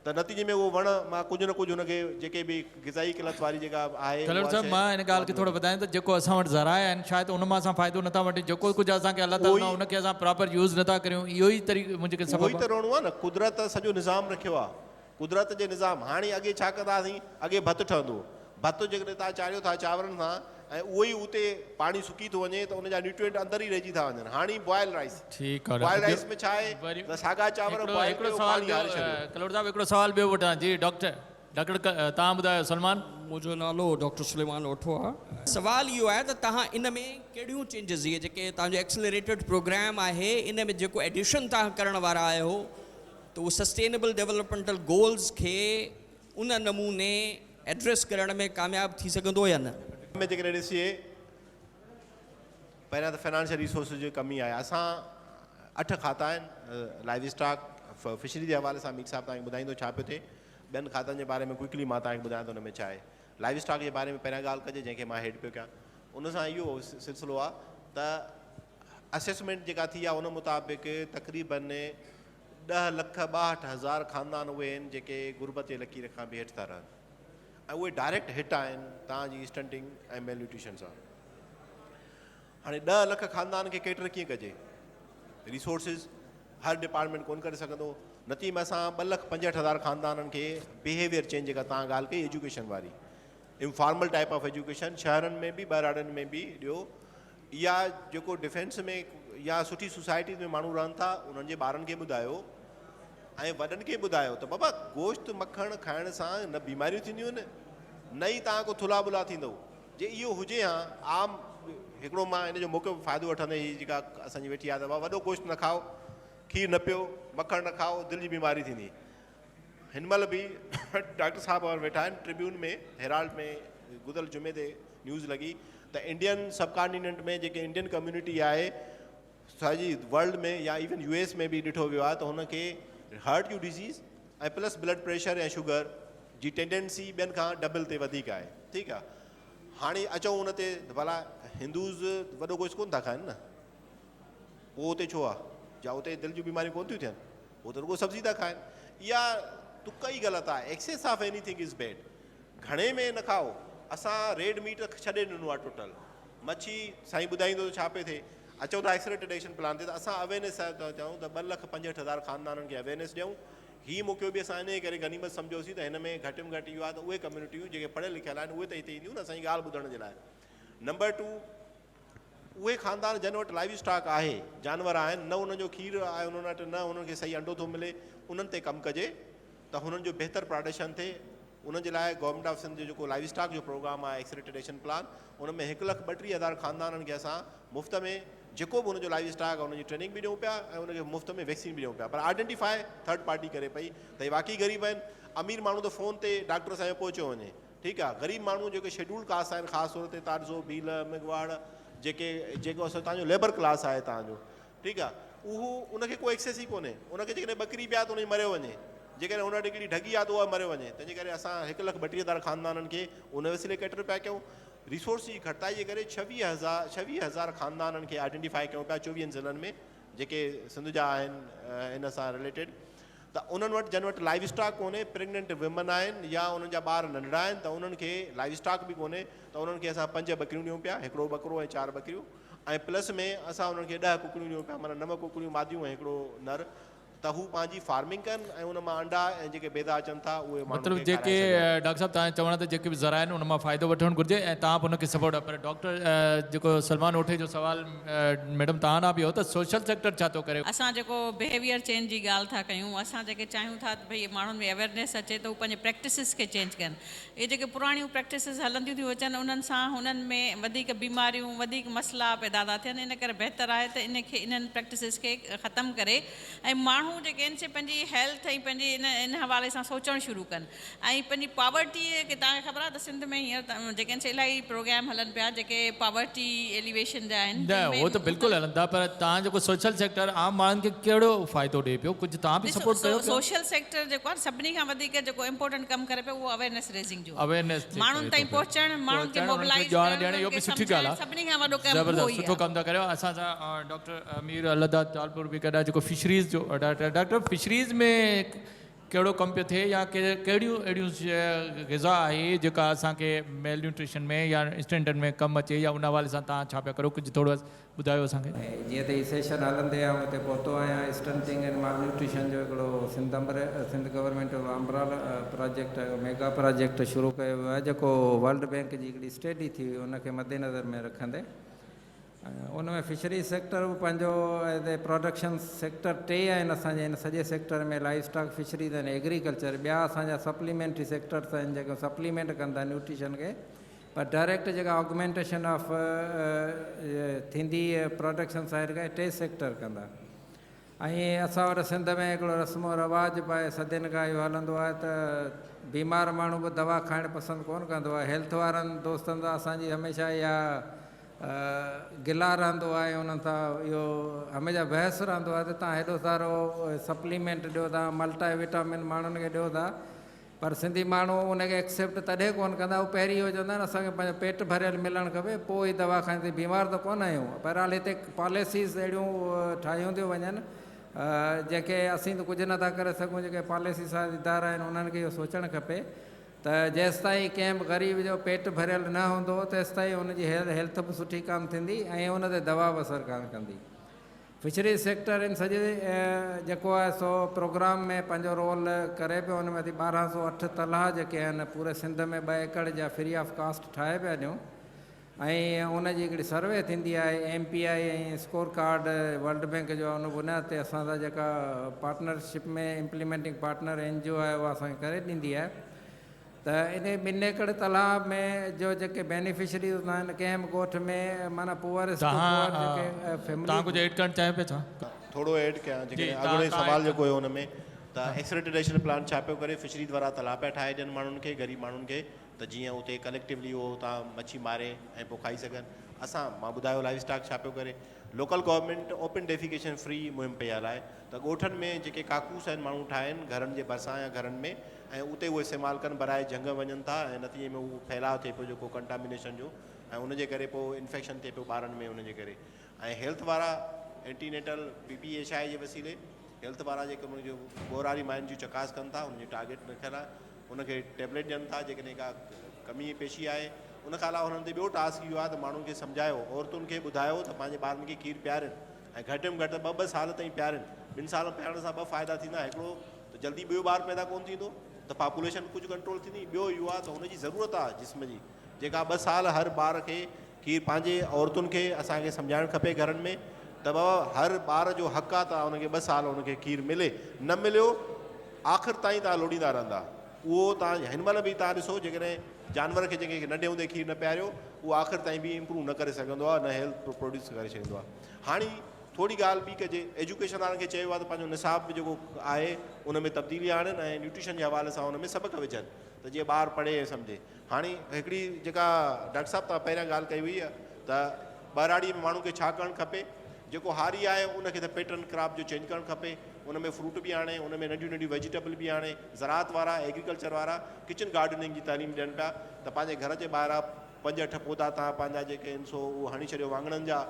ته نتيجي ۾ اهو وڻ مان ڪجهه نه ڪجهه هن کي جيڪي به غذائي قلت واري جيڪا آهي ڪلهوڙو اها صاحب شيء مان ان ڳالهه کي ٿورو وڌايان ته جيڪو اسان وٽ ذرائع آهن شايد ان مان اسان فائدو نٿا وٺون جيڪو ڪجهه اسان کي الله اهو تعالي ئي ڏنو ان کي اسان پراپر يوز نٿا ڪريون اهو ئي طريقو منهنجي اهو ئي سبب ته آهي. روڻو آهي نه قدرت سڄو نظام رکيو آهي قدرت جي نظام هاڻي اڳي ڇا ڪندا هئاسين اڳي ڀت ٺهندو هو ڀت جيڪڏهن توهان چاڙهيو ٿا چانورن سان ۽ اهو ئي اتي پاڻي سڪي ٿو وڃي ته ان جا نيوٽرينٽ اندر ئي رهجي ٿا وڃن هاڻي بوائل رائس ٺيڪ آ بوائل ٻيو رائس ۾ ڇا آهي وري ته ساڳا چانور هڪڙو بوائل هڪڙو ڪيو سوال پاڻي ٻيو هاري ڇڏيو. ڪلهوڙو صاحب هڪڙو سوال ٻيو وٺان جي ڊاڪٽر ڊاڪٽر توهان ٻڌايو سلمان. منهنجو نالو ڊاڪٽر سليمان اوٺو آ. سوال اهو آهي ته توهان ان ۾ ڪهڙيون چينجز اهي جيڪي توهان جو ايڪسلريٽيڊ پروگرام آهي ان ۾ جيڪو ايڊيشن توهان ڪرڻ وارا آهيو ته اهو سسٽينيبل ڊولپمينٽل گولز کي ان نموني ايڊريس ڪرڻ ۾ ڪامياب ٿي سگهندو يا نه؟ ۾ جيڪڏهن ڏسجي پهريان ته فنانشل ريسورسز جي ڪمي آهي اسان اٺ کاتا آهن لائيو اسٽاڪ فشري جي حوالي سان مير صاحب توهان کي ٻڌائيندو ڇا پيو ٿئي ٻين کاتن جي باري ۾ ڪوئڪلي مان توهان کي ٻڌايان ٿو ان ۾ ڇا آهي لائيو اسٽاڪ جي باري ۾ پهريان ڳالهه ڪجي جنهن کي مان هيڊ پيو ڪيان ان سان اهو سلسلو آهي ته اسيسمينٽ جيڪا ٿي آهي ان مطابق تقريبن ڏهه لک 62 هزار خاندان اهي آهن جيڪي غربت جي لڪير کان به هيٺ ٿا رهن ۽ اهي ڊائريڪٽ هٽ آهن توهان جي اسٽنٽنگ ۽ ميل نيوٽريشن سان. هاڻي 10 لک خاندان کي ڪيٽر ڪيئن ڪجي؟ ريسورسز هر ڊپارٽمينٽ ڪونه ڪري سگهندو. نتيجي ۾ اسان 2 لک 65 هزار خاندانن کي بيهيويئر چينج جيڪا توهان ڳالهه ڪئي ايجوڪيشن واري انفارمل ٽائپ آف ايجوڪيشن شهرن ۾ به ٻهراڙين ۾ به ڏيو يا جيڪو ڊفينس ۾ يا سٺي سوسائٽيز ۾ ماڻهو رهن ٿا انهن جي ٻارن کي ٻڌايو ۽ وڏن کي ٻڌايو ته بابا گوشت مکڻ کائڻ سان نه بيماريون ٿينديون آهن نه ئي توهان ڪو ٿلها ٻلا ٿيندو جي اهو هجي ها عام هڪڙو مان ان جو موقعو فائدو وٺندي هي جيڪا اسان جي ويٺي آهي ته بابا وڏو گوشت نه کائو کير نه پيو مکڻ نه کائو دل جي بيماري ٿيندي هن مهل به ڊاڪٽر صاحب اور ويٺا آهن ٽربيون ۾ هيرالڊ ۾ گذريل جمعي تي نيوز لڳي ته انڊين سب ڪانٽيننٽ ۾ جيڪي انڊين ڪميونٽي آهي سڄي ورلڊ ۾ يا ايون يو ايس ۾ به ڏٺو ويو آهي ته هن کي هارٽ جون disease ۽ plus blood pressure ۽ sugar جي ٽينڊنسي ٻين کان ڊبل تي وڌيڪ آهي ٺيڪ آهي هاڻي اچون ان تي ڀلا هندوز وڏو گوشت ڪونه ٿا کائن نه پوء اتي ڇو آهي جا اتي دل جون بيماريون ڪونه ٿيون ٿين هو ته رڳو سبزي ٿا کائن. اها تڪ ئي غلط آهي. Excess of anything is bad. گهڻي ۾ نه کائو. اسان ريڊ ميٽ ڇڏي ڏنو آهي ٽوٽل. مڇي سائين ٻڌائيندو ته ڇا پيو ٿئي. اچون ٿا ايڪسلريٽيڊ ايڪشن پلان تي ته اسان اويرنيس ٿا چاهيون ته 2 لک 65 هزار خاندانن کي اويرنيس ڏيون. هي موقعو به اسان انهيء ڪري غنيمت سمجهيوسين ته هن ۾ گهٽ ۾ گهٽ اهو آهي ته اهي ڪميونٽيون جيڪي پڙهيل لکيل آهن اهي ته هتي اينديون نه اسان جي ڳالهه ٻڌڻ جي لاء. Number two. اهي خاندان جن وٽ لائيو اسٽاڪ آهي، جانور آهن، نه انهن جو کير آهي انهن وٽ نه انهن کي صحيح انڊو ٿو ملي، انهن تي ڪم ڪجي ته هنن جو بهتر پراڊڪشن ٿئي. انهن جي لاء گورنمينٽ آف سنڌ جو جيڪو لائيو اسٽاڪ جو پروگرام آهي ايڪسلريٽيڊ ايڪشن پلان ان ۾ هڪ لک ٻٽيهه هزار خاندانن کي اسان مفت ۾ جيڪو به ان جو لائيو اسٽاڪ آهي ان جي ٽريننگ به ڏيون پيا ۽ ان کي مفت ۾ ويڪسين به ڏيون پيا پر آئيڊنٽيفائي ٿرڊ پارٽي ڪري پئي ته هي واقعي غريب آهن. امير ماڻهو ته فون تي ڊاڪٽر سان پهچيو وڃي ٺيڪ آهي غريب ماڻهو جيڪي شيڊولڊ ڪاسٽ آهن خاص طور تي تان ڏسو ڀيل ميگهواڙ جيڪي جيڪو اسان تان جو ليبر ڪلاس آهي تان جو ٺيڪ آهي اهو ان کي ڪو ايڪسيس ئي ڪونهي ان کي جيڪڏهن ٻڪري به آهي ته ان جي مريو وڃي جيڪڏهن ان وٽ هڪڙي ڍڳي آهي ته اها مريو وڃي تنهن جي ڪري اسان هڪ لک ٻٽيهه هزار خاندانن کي ان وسيلي ڪيٽر پيا ڪيون ريسورس جي گهٽتائي جي ڪري 26,000 26,000 خاندانن کي آئيڊنٽيفائي ڪيون پيا چوويهن ضلعن ۾ جيڪي سنڌ جا آهن ان سان رليٽيڊ ته انهن وٽ جن وٽ لائيو اسٽاڪ ڪونهي پريگننٽ ويمن آهن يا انهن جا ٻار ننڍڙا آهن ته انهن کي لائيو اسٽاڪ به ڪونهي ته انهن کي اسان پنج ٻڪريون ڏيون پيا هڪڙو ٻڪرو ۽ چار ٻڪريون ۽ پلس ۾ اسان انهن کي ڏهه ڪڪڙيون ڏيون پيا معنيٰ نو ڪڪڙيون ماديون ۽ هڪڙو نر ته هو پنهنجي فارمنگ ڪن ۽ ان مان انڊا ۽ جيڪي بيدا اچن ٿا اهي ماڻهن مطلب کي جيڪي کارائي سگهن. ڊاڪٽر صاحب توهان جو چوڻ آهي ته جيڪي به ذرائع آهن ان مان فائدو وٺڻ گهرجي ۽ توهان به ان کي سپورٽ پر ڊاڪٽر جيڪو سلمان اوٺي جو سوال ميڊم توهان ڏانهن به هو ته سوشل سيڪٽر ڇا ٿو ڪري؟ اسان جيڪو بهيويئر چينج جي ڳالهه ٿا ڪيون اسان جيڪي چاهيون ٿا ته ڀئي ماڻهن ۾ اويئرنيس اچي ته هو پنهنجي پريڪٽسز کي چينج ڪن اهي جيڪي پراڻيون پريڪٽسز هلنديون ٿيون اچن انهن سان هنن ۾ وڌيڪ بيماريون وڌيڪ مسئلا پيدا ٿا ٿين ان ڪري بهتر آهي ته ان کي انهن پريڪٽسز کي ختم ڪري ۽ ماڻهو جيڪي آهن سي پنهنجي هيلٿ ۽ پنهنجي ان ان حوالي سان سوچڻ شروع ڪن ۽ پنهنجي پاورٽي کي توهان کي خبر آهي ته سنڌ ۾ هينئر جيڪي آهن سي الاهي پروگرام هلن پيا جيڪي پاورٽي ايليويشن جا آهن نه جن ۾ هو ته بلڪل هلن ٿا پر توهان جيڪو سوشل سيڪٽر عام ماڻهن کي ڪهڙو فائدو ڏئي پيو ڪجهه توهان به ڏسو سپورٽ ڪيو پيا. سوشل سيڪٽر جيڪو آهي سڀني کان وڌيڪ جيڪو امپورٽنٽ ڪم ڪري پيو اهو اويرنيس ريزنگ جو آهي اويرنيس جي ماڻهن ڪري ٿو تائين پيو پهچڻ ماڻهن کي پهچڻ انهن کي موبلائيز ڄاڻ ڪرڻ ڏيڻ انهن اهو کي به سٺي ڳالهه سمجهائڻ آهي سڀني کان وڏو ڪم اهو زبردست ئي سٺو آهي. ڪم ٿا ڪريو اسان سان ڊاڪٽر امير الهداد ٽالپور به گڏ آهي جيڪو فشريز جو ڊائريڪٽر آهي ڊاڪٽر فشريز ۾ ڪهڙو ڪم پيو ٿئي يا ڪهڙيون اهڙيون غذا آهي جيڪا اسان کي ميل نيوٽريشن ۾ يا اسٽينڊرڊ ۾ ڪم اچي يا ان حوالي سان توهان ڇا پيا ڪريو ڪجهه ٿورو ٻڌايو اسان کي. جيئن ته هي سيشن هلندي آئون هتي پهتو آهيان اسٽنٽنگ اينڊ مال نيوٽريشن جو هڪڙو سنڌ سنڌ گورنمينٽ جو امبرال پراجيڪٽ ميگا پراجيڪٽ شروع ڪيو ويو آهي جيڪو ورلڊ بينڪ جي هڪڙي اسٽيڊي ٿي هئي ان کي مدنظر ۾ رکندي ان ۾ فشريز سيڪٽر به پنهنجو ايز اي پراڊڪشن سيڪٽر ٽي آهن اسان جي هن سڄي sector ۾ livestock fisheries ۽ agriculture ٻيا اسان جا سپليمينٽري سيڪٽرس آهن جيڪي سپليمينٽ ڪن ٿا نيوٽريشن کي پر ڊائريڪٽ جيڪا آگمينٽيشن آف ٿيندي پراڊڪشن سائيڊ کان ٽي سيڪٽر ڪندا ۽ اسان وٽ سنڌ ۾ هڪڙو رسم و رواج به آهي صدين کان اهو هلندو آهي ته بيمار ماڻهو به دوا کائڻ پسند ڪونه ڪندو آهي هيلٿ وارن دوستن سان اسان جي هميشه اها گلا رهندو آهي انهن سان اهو هميشه بحث رهندو آهي ته تان هيڏو سارو سپليمينٽ ڏيو ٿا ملٽائي وٽامن ماڻهن کي ڏيو ٿا پر سنڌي ماڻهو ان کي ايڪسيپٽ تڏهن ڪونه ڪندا، هو پهرين اهو چوندا آهن اسان کي پنهنجو پيٽ ڀريل ملڻ کپي پوء ئي دوا کائينداسين، بيمار ته ڪونه آهيون. بهرحال هتي پاليسيز اهڙيون ٺاهيون ٿيون وڃن جنهن کي اسين ته ڪجهه نٿا ڪري سگهون، جيڪي پاليسي ساز ادارا آهن انهن کي اهو سوچڻ کپي ته جيستائين ڪنهن به غريب جو پيٽ ڀريل نه هوندو تيستائين ان جي هيلٿ به سٺي ڪانه ٿيندي ۽ ان تي دوا به اثر ڪانه ڪندي. فشريز سيڪٽر ان سڄي جيڪو آهي سو پروگرام ۾ پنهنجو رول ڪري پيو ان ۾ اسين 1208 تلاء جيڪي آهن پوري سنڌ ۾ ٻه ايڪڙ جا فري آف ڪاسٽ ٺاهي پيا ڏيون ۽ ان جي هڪڙي سروي ٿيندي آهي M P I ۽ score card world bank جو آهي ان بنياد تي اسان سان جيڪا partnership ۾ implementing partner N G O آهي اها اسان کي ڪري ڏيندي آهي ته انهي ٻن ايڪڙ تلاء ۾ جو جيڪي بينيفشريز هوندا آهن ڪنهن به ڳوٺ ۾ معنيٰ پوئرسٽ ٽو پوئر جيڪي توهان توهان ڪجهه ايڊ ڪرڻ چاهيو پيا ڇا؟ ٿورو ايڊ ڪيان جيڪڏهن اڳوڻي سوال جيڪو هيو ان ۾ ته ايڪسلريٽيڊ ايڪشن پلان ڇا پيو ڪري فشريز وارا تلاء پيا ٺاهي ڏين ماڻهن کي غريب ماڻهن کي ته جيئن اتي ڪليڪٽيولي اهو اتان مڇي ماري ۽ پوء کائي سگهن اسان مان ٻڌايو لائيو اسٽاڪ ڇا پيو ڪري local government open defecation free مهم پئي هلائي ته ڳوٺن ۾ جيڪي ڪاڪوس آهن ماڻهو ٺاهين گهرن جي ڀرسان يا گهرن ۾ ۽ اتي اهي استعمال ڪن براء جهنگ وڃن ٿا ۽ نتيجي ۾ اهو ڦهلاء ٿئي پيو جيڪو ڪنٽامينيشن جو ۽ ان جي ڪري پوء انفيڪشن ٿئي پيو ٻارن ۾ ان جي ڪري ۽ هيلٿ وارا antenatal P P H I جي وسيلي هيلٿ وارا جيڪي ان جو ڳورهاري ماين جون چڪاس ڪن ٿا ان جو ٽارگيٽ رکيل آهي ان کي ٽيبليٽ ڏين ٿا جيڪڏهن ڪا ڪمي پيشي آهي ان کان علاوه انهن تي ٻيو ٽاسڪ اهو آهي ته ماڻهن کي سمجهايو عورتن کي ٻڌايو ته پنهنجي ٻارن کي کير پيارين ۽ گهٽ ۾ گهٽ ٻه ٻه سال تائين پيارين ٻن سالن پيارڻ سان ٻه فائدا ٿيندا هڪڙو ته جلدي ٻيو ٻار پيدا ڪونه ٿيندو ته پاپوليشن ڪجهه ڪنٽرول ٿيندي ٻيو اهو آهي ته هن جي ضرورت آهي جسم جي جيڪا ٻه سال هر ٻار کي کير پنهنجي عورتن کي اسان کي سمجهائڻ کپي گهرن ۾ ته بابا هر ٻار جو حق آ ته ان کي ٻه سال ان کي کير ملي نه مليو آخر تائين توهان لوڏيندا رهندا اهو توهان هن مهل به توهان ڏسو جيڪڏهن جانور کي جنهن کي ننڍي هوندي کير نه پياريو اهو آخر تائين به امپروو نه ڪري سگهندو آ نه هيلٿ پروڊيوس ڪري ڇڏيندو آ هاڻي ٿوري ڳالهه ٻي ڪجي ايجوڪيشن وارن کي چيو آ ته پنهنجو نصاب به جيڪو آهي ان ۾ تبديلي آڻن ۽ نيوٽريشن جي حوالي سان ان ۾ سبق وجهن ته جيئن ٻار پڙهي ۽ سمجهي هاڻي هڪڙي جيڪا ڊاڪٽر صاحب توهان پهريان ڳالهه ڪئي هئي ته ٻهراڙي ۾ ماڻهو کي ڇا ڪرڻ کپي جيڪو هاري آهي ان کي ته پيٽرن ڪراپ جو چينج ڪرڻ کپي ان ۾ فروٽ به آڻي ان ۾ ننڍيون ننڍيون ويجيٽيبل به آڻي زراعت وارا ايگريڪلچر وارا ڪچن گارڊننگ جي تعليم ڏين پيا ته پنهنجي گهر جي ٻاهران پنج اٺ پوڌا توهان پنهنجا جيڪي آهن سو اهو هڻي ڇڏيو واڱڻن جا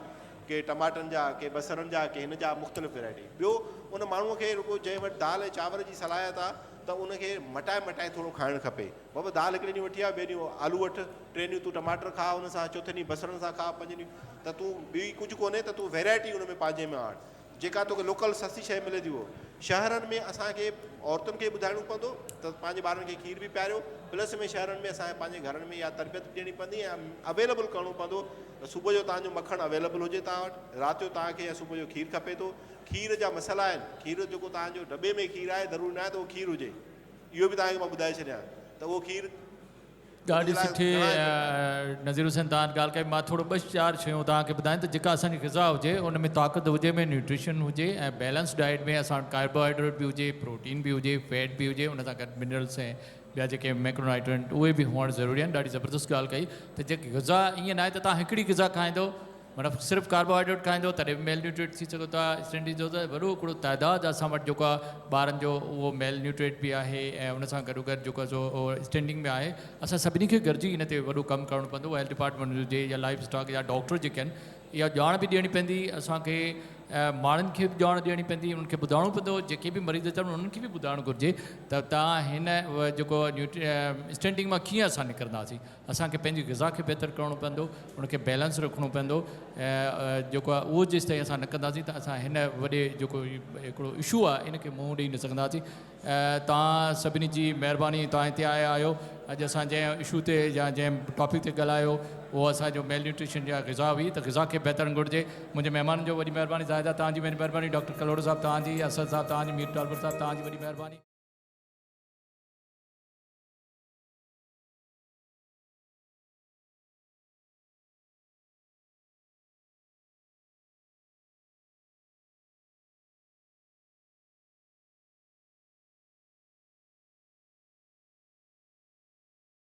ڪي ٽماٽن جا ڪي بصرن جا ڪي هن جا مختلف ويرائٽي ٻيو ان ماڻهو کي رڳو جنهن وٽ دال ۽ چانور جي صلاحيت آهي ته ان کي مٽائي مٽائي ٿورو کائڻ کپي بابا دال هڪڙي ڏينهن وٺي آ ٻئي ڏينهن آلو وٺ ٽئين ڏينهن تون ٽماٽر کاء ان سان چوٿين ڏينهن بصرن سان کاء پنجين ڏينهن ته تون ٻي ڪجهه ڪونهي ته تون ويرائٽي ان ۾ پنهنجي ۾ آڻ جيڪا توکي لوڪل سستي شيء ملي ٿي اهو شهرن ۾ اسان کي عورتن کي ٻڌائڻو پوندو ته پنهنجي ٻارن کي کير به پياريو پلس ۾ شهرن ۾ اسان کي پنهنجي گهرن ۾ اها تربيت به ڏيڻي پوندي ۽ اويليبل ڪرڻو پوندو ته صبح جو توهان جو مکڻ اويليبل هجي توهان وٽ رات جو توهان کي يا صبح جو کير کپي ٿو کير جا مسئلا آهن کير جيڪو توهان جو ڊٻي ۾ کير آهي ضروري ناهي ته اهو کير هجي اهو به توهان کي مان ٻڌائي ڇڏيان ته اهو کير ڏاڍي سٺي نذير حسين توهان ڳالهه ڪئي مان ٿورو ٻه چار شيون توهان کي ٻڌايان ته جيڪا اسان جي غذا هجي ان ۾ طاقت هجي ۾ نيوٽريشن هجي ۽ بيلنس ڊائيٽ ۾ اسان وٽ ڪاربوهائيڊريٽ به هجي پروٽين به هجي فيٽ به هجي ان سان گڏ منرلس ۽ ٻيا جيڪي ميڪرونائٽرنٽ اهي به هئڻ ضروري آهن ڏاڍي زبردست ڳالهه ڪئي ته جيڪي غذا ائين ناهي ته توهان هڪڙي غذا کائيندو معنيٰ صرف ڪاربوهائيڊريٽ کائيندو تڏهن به ميل نيوٽريٽ ٿي سگهو ٿا اسٽينڊي جو ته وڏو هڪڙو تعداد اسان وٽ جيڪو آهي ٻارن جو اهو ميل نيوٽريٽ به آهي ۽ ان سان گڏو گڏ جيڪو آهي سو اسٽينڊنگ به آهي اسان سڀني کي گڏجي ان تي وڏو ڪم ڪرڻو پوندو هيلٿ ڊپارٽمينٽ هجي يا لائف اسٽاڪ يا ڊاڪٽر جيڪي آهن اها ڄاڻ به ڏيڻي پوندي اسان کي ماڻهن کي به ڄاڻ ڏيڻي پوندي انهن کي ٻڌائڻو پوندو جيڪي به مريض اچن انهن کي به ٻڌائڻ گهرجي ته توهان هن جيڪو اسٽينڊنگ مان ڪيئن اسان نڪرنداسين اسان کي پنهنجي غذا کي بهتر ڪرڻو پوندو، ان کي بيلنس رکڻو پوندو ۽ جيڪو آهي اهو جيستائين اسان نه ڪنداسين ته اسان هن وڏي جيڪو هڪڙو اشو آهي ان کي منهن ڏئي نه سگهنداسين. توهان سڀني جي مهرباني توهان هتي آيا آهيو اڄ اسان جنهن اشو تي يا جنهن ٽاپڪ تي ڳالهايو اهو اسان جو ميل نيوٽريشن يا غذا هئي ته غذا کي بهتر گهرجي منهنجي مهمانن جو وڏي مهرباني زاهده توهان جي وڏي مهرباني ڊاڪٽر ڪلهوڙو صاحب توهان جي اسد صاحب توهان جي مير ٽالپر صاحب توهان جي وڏي مهرباني.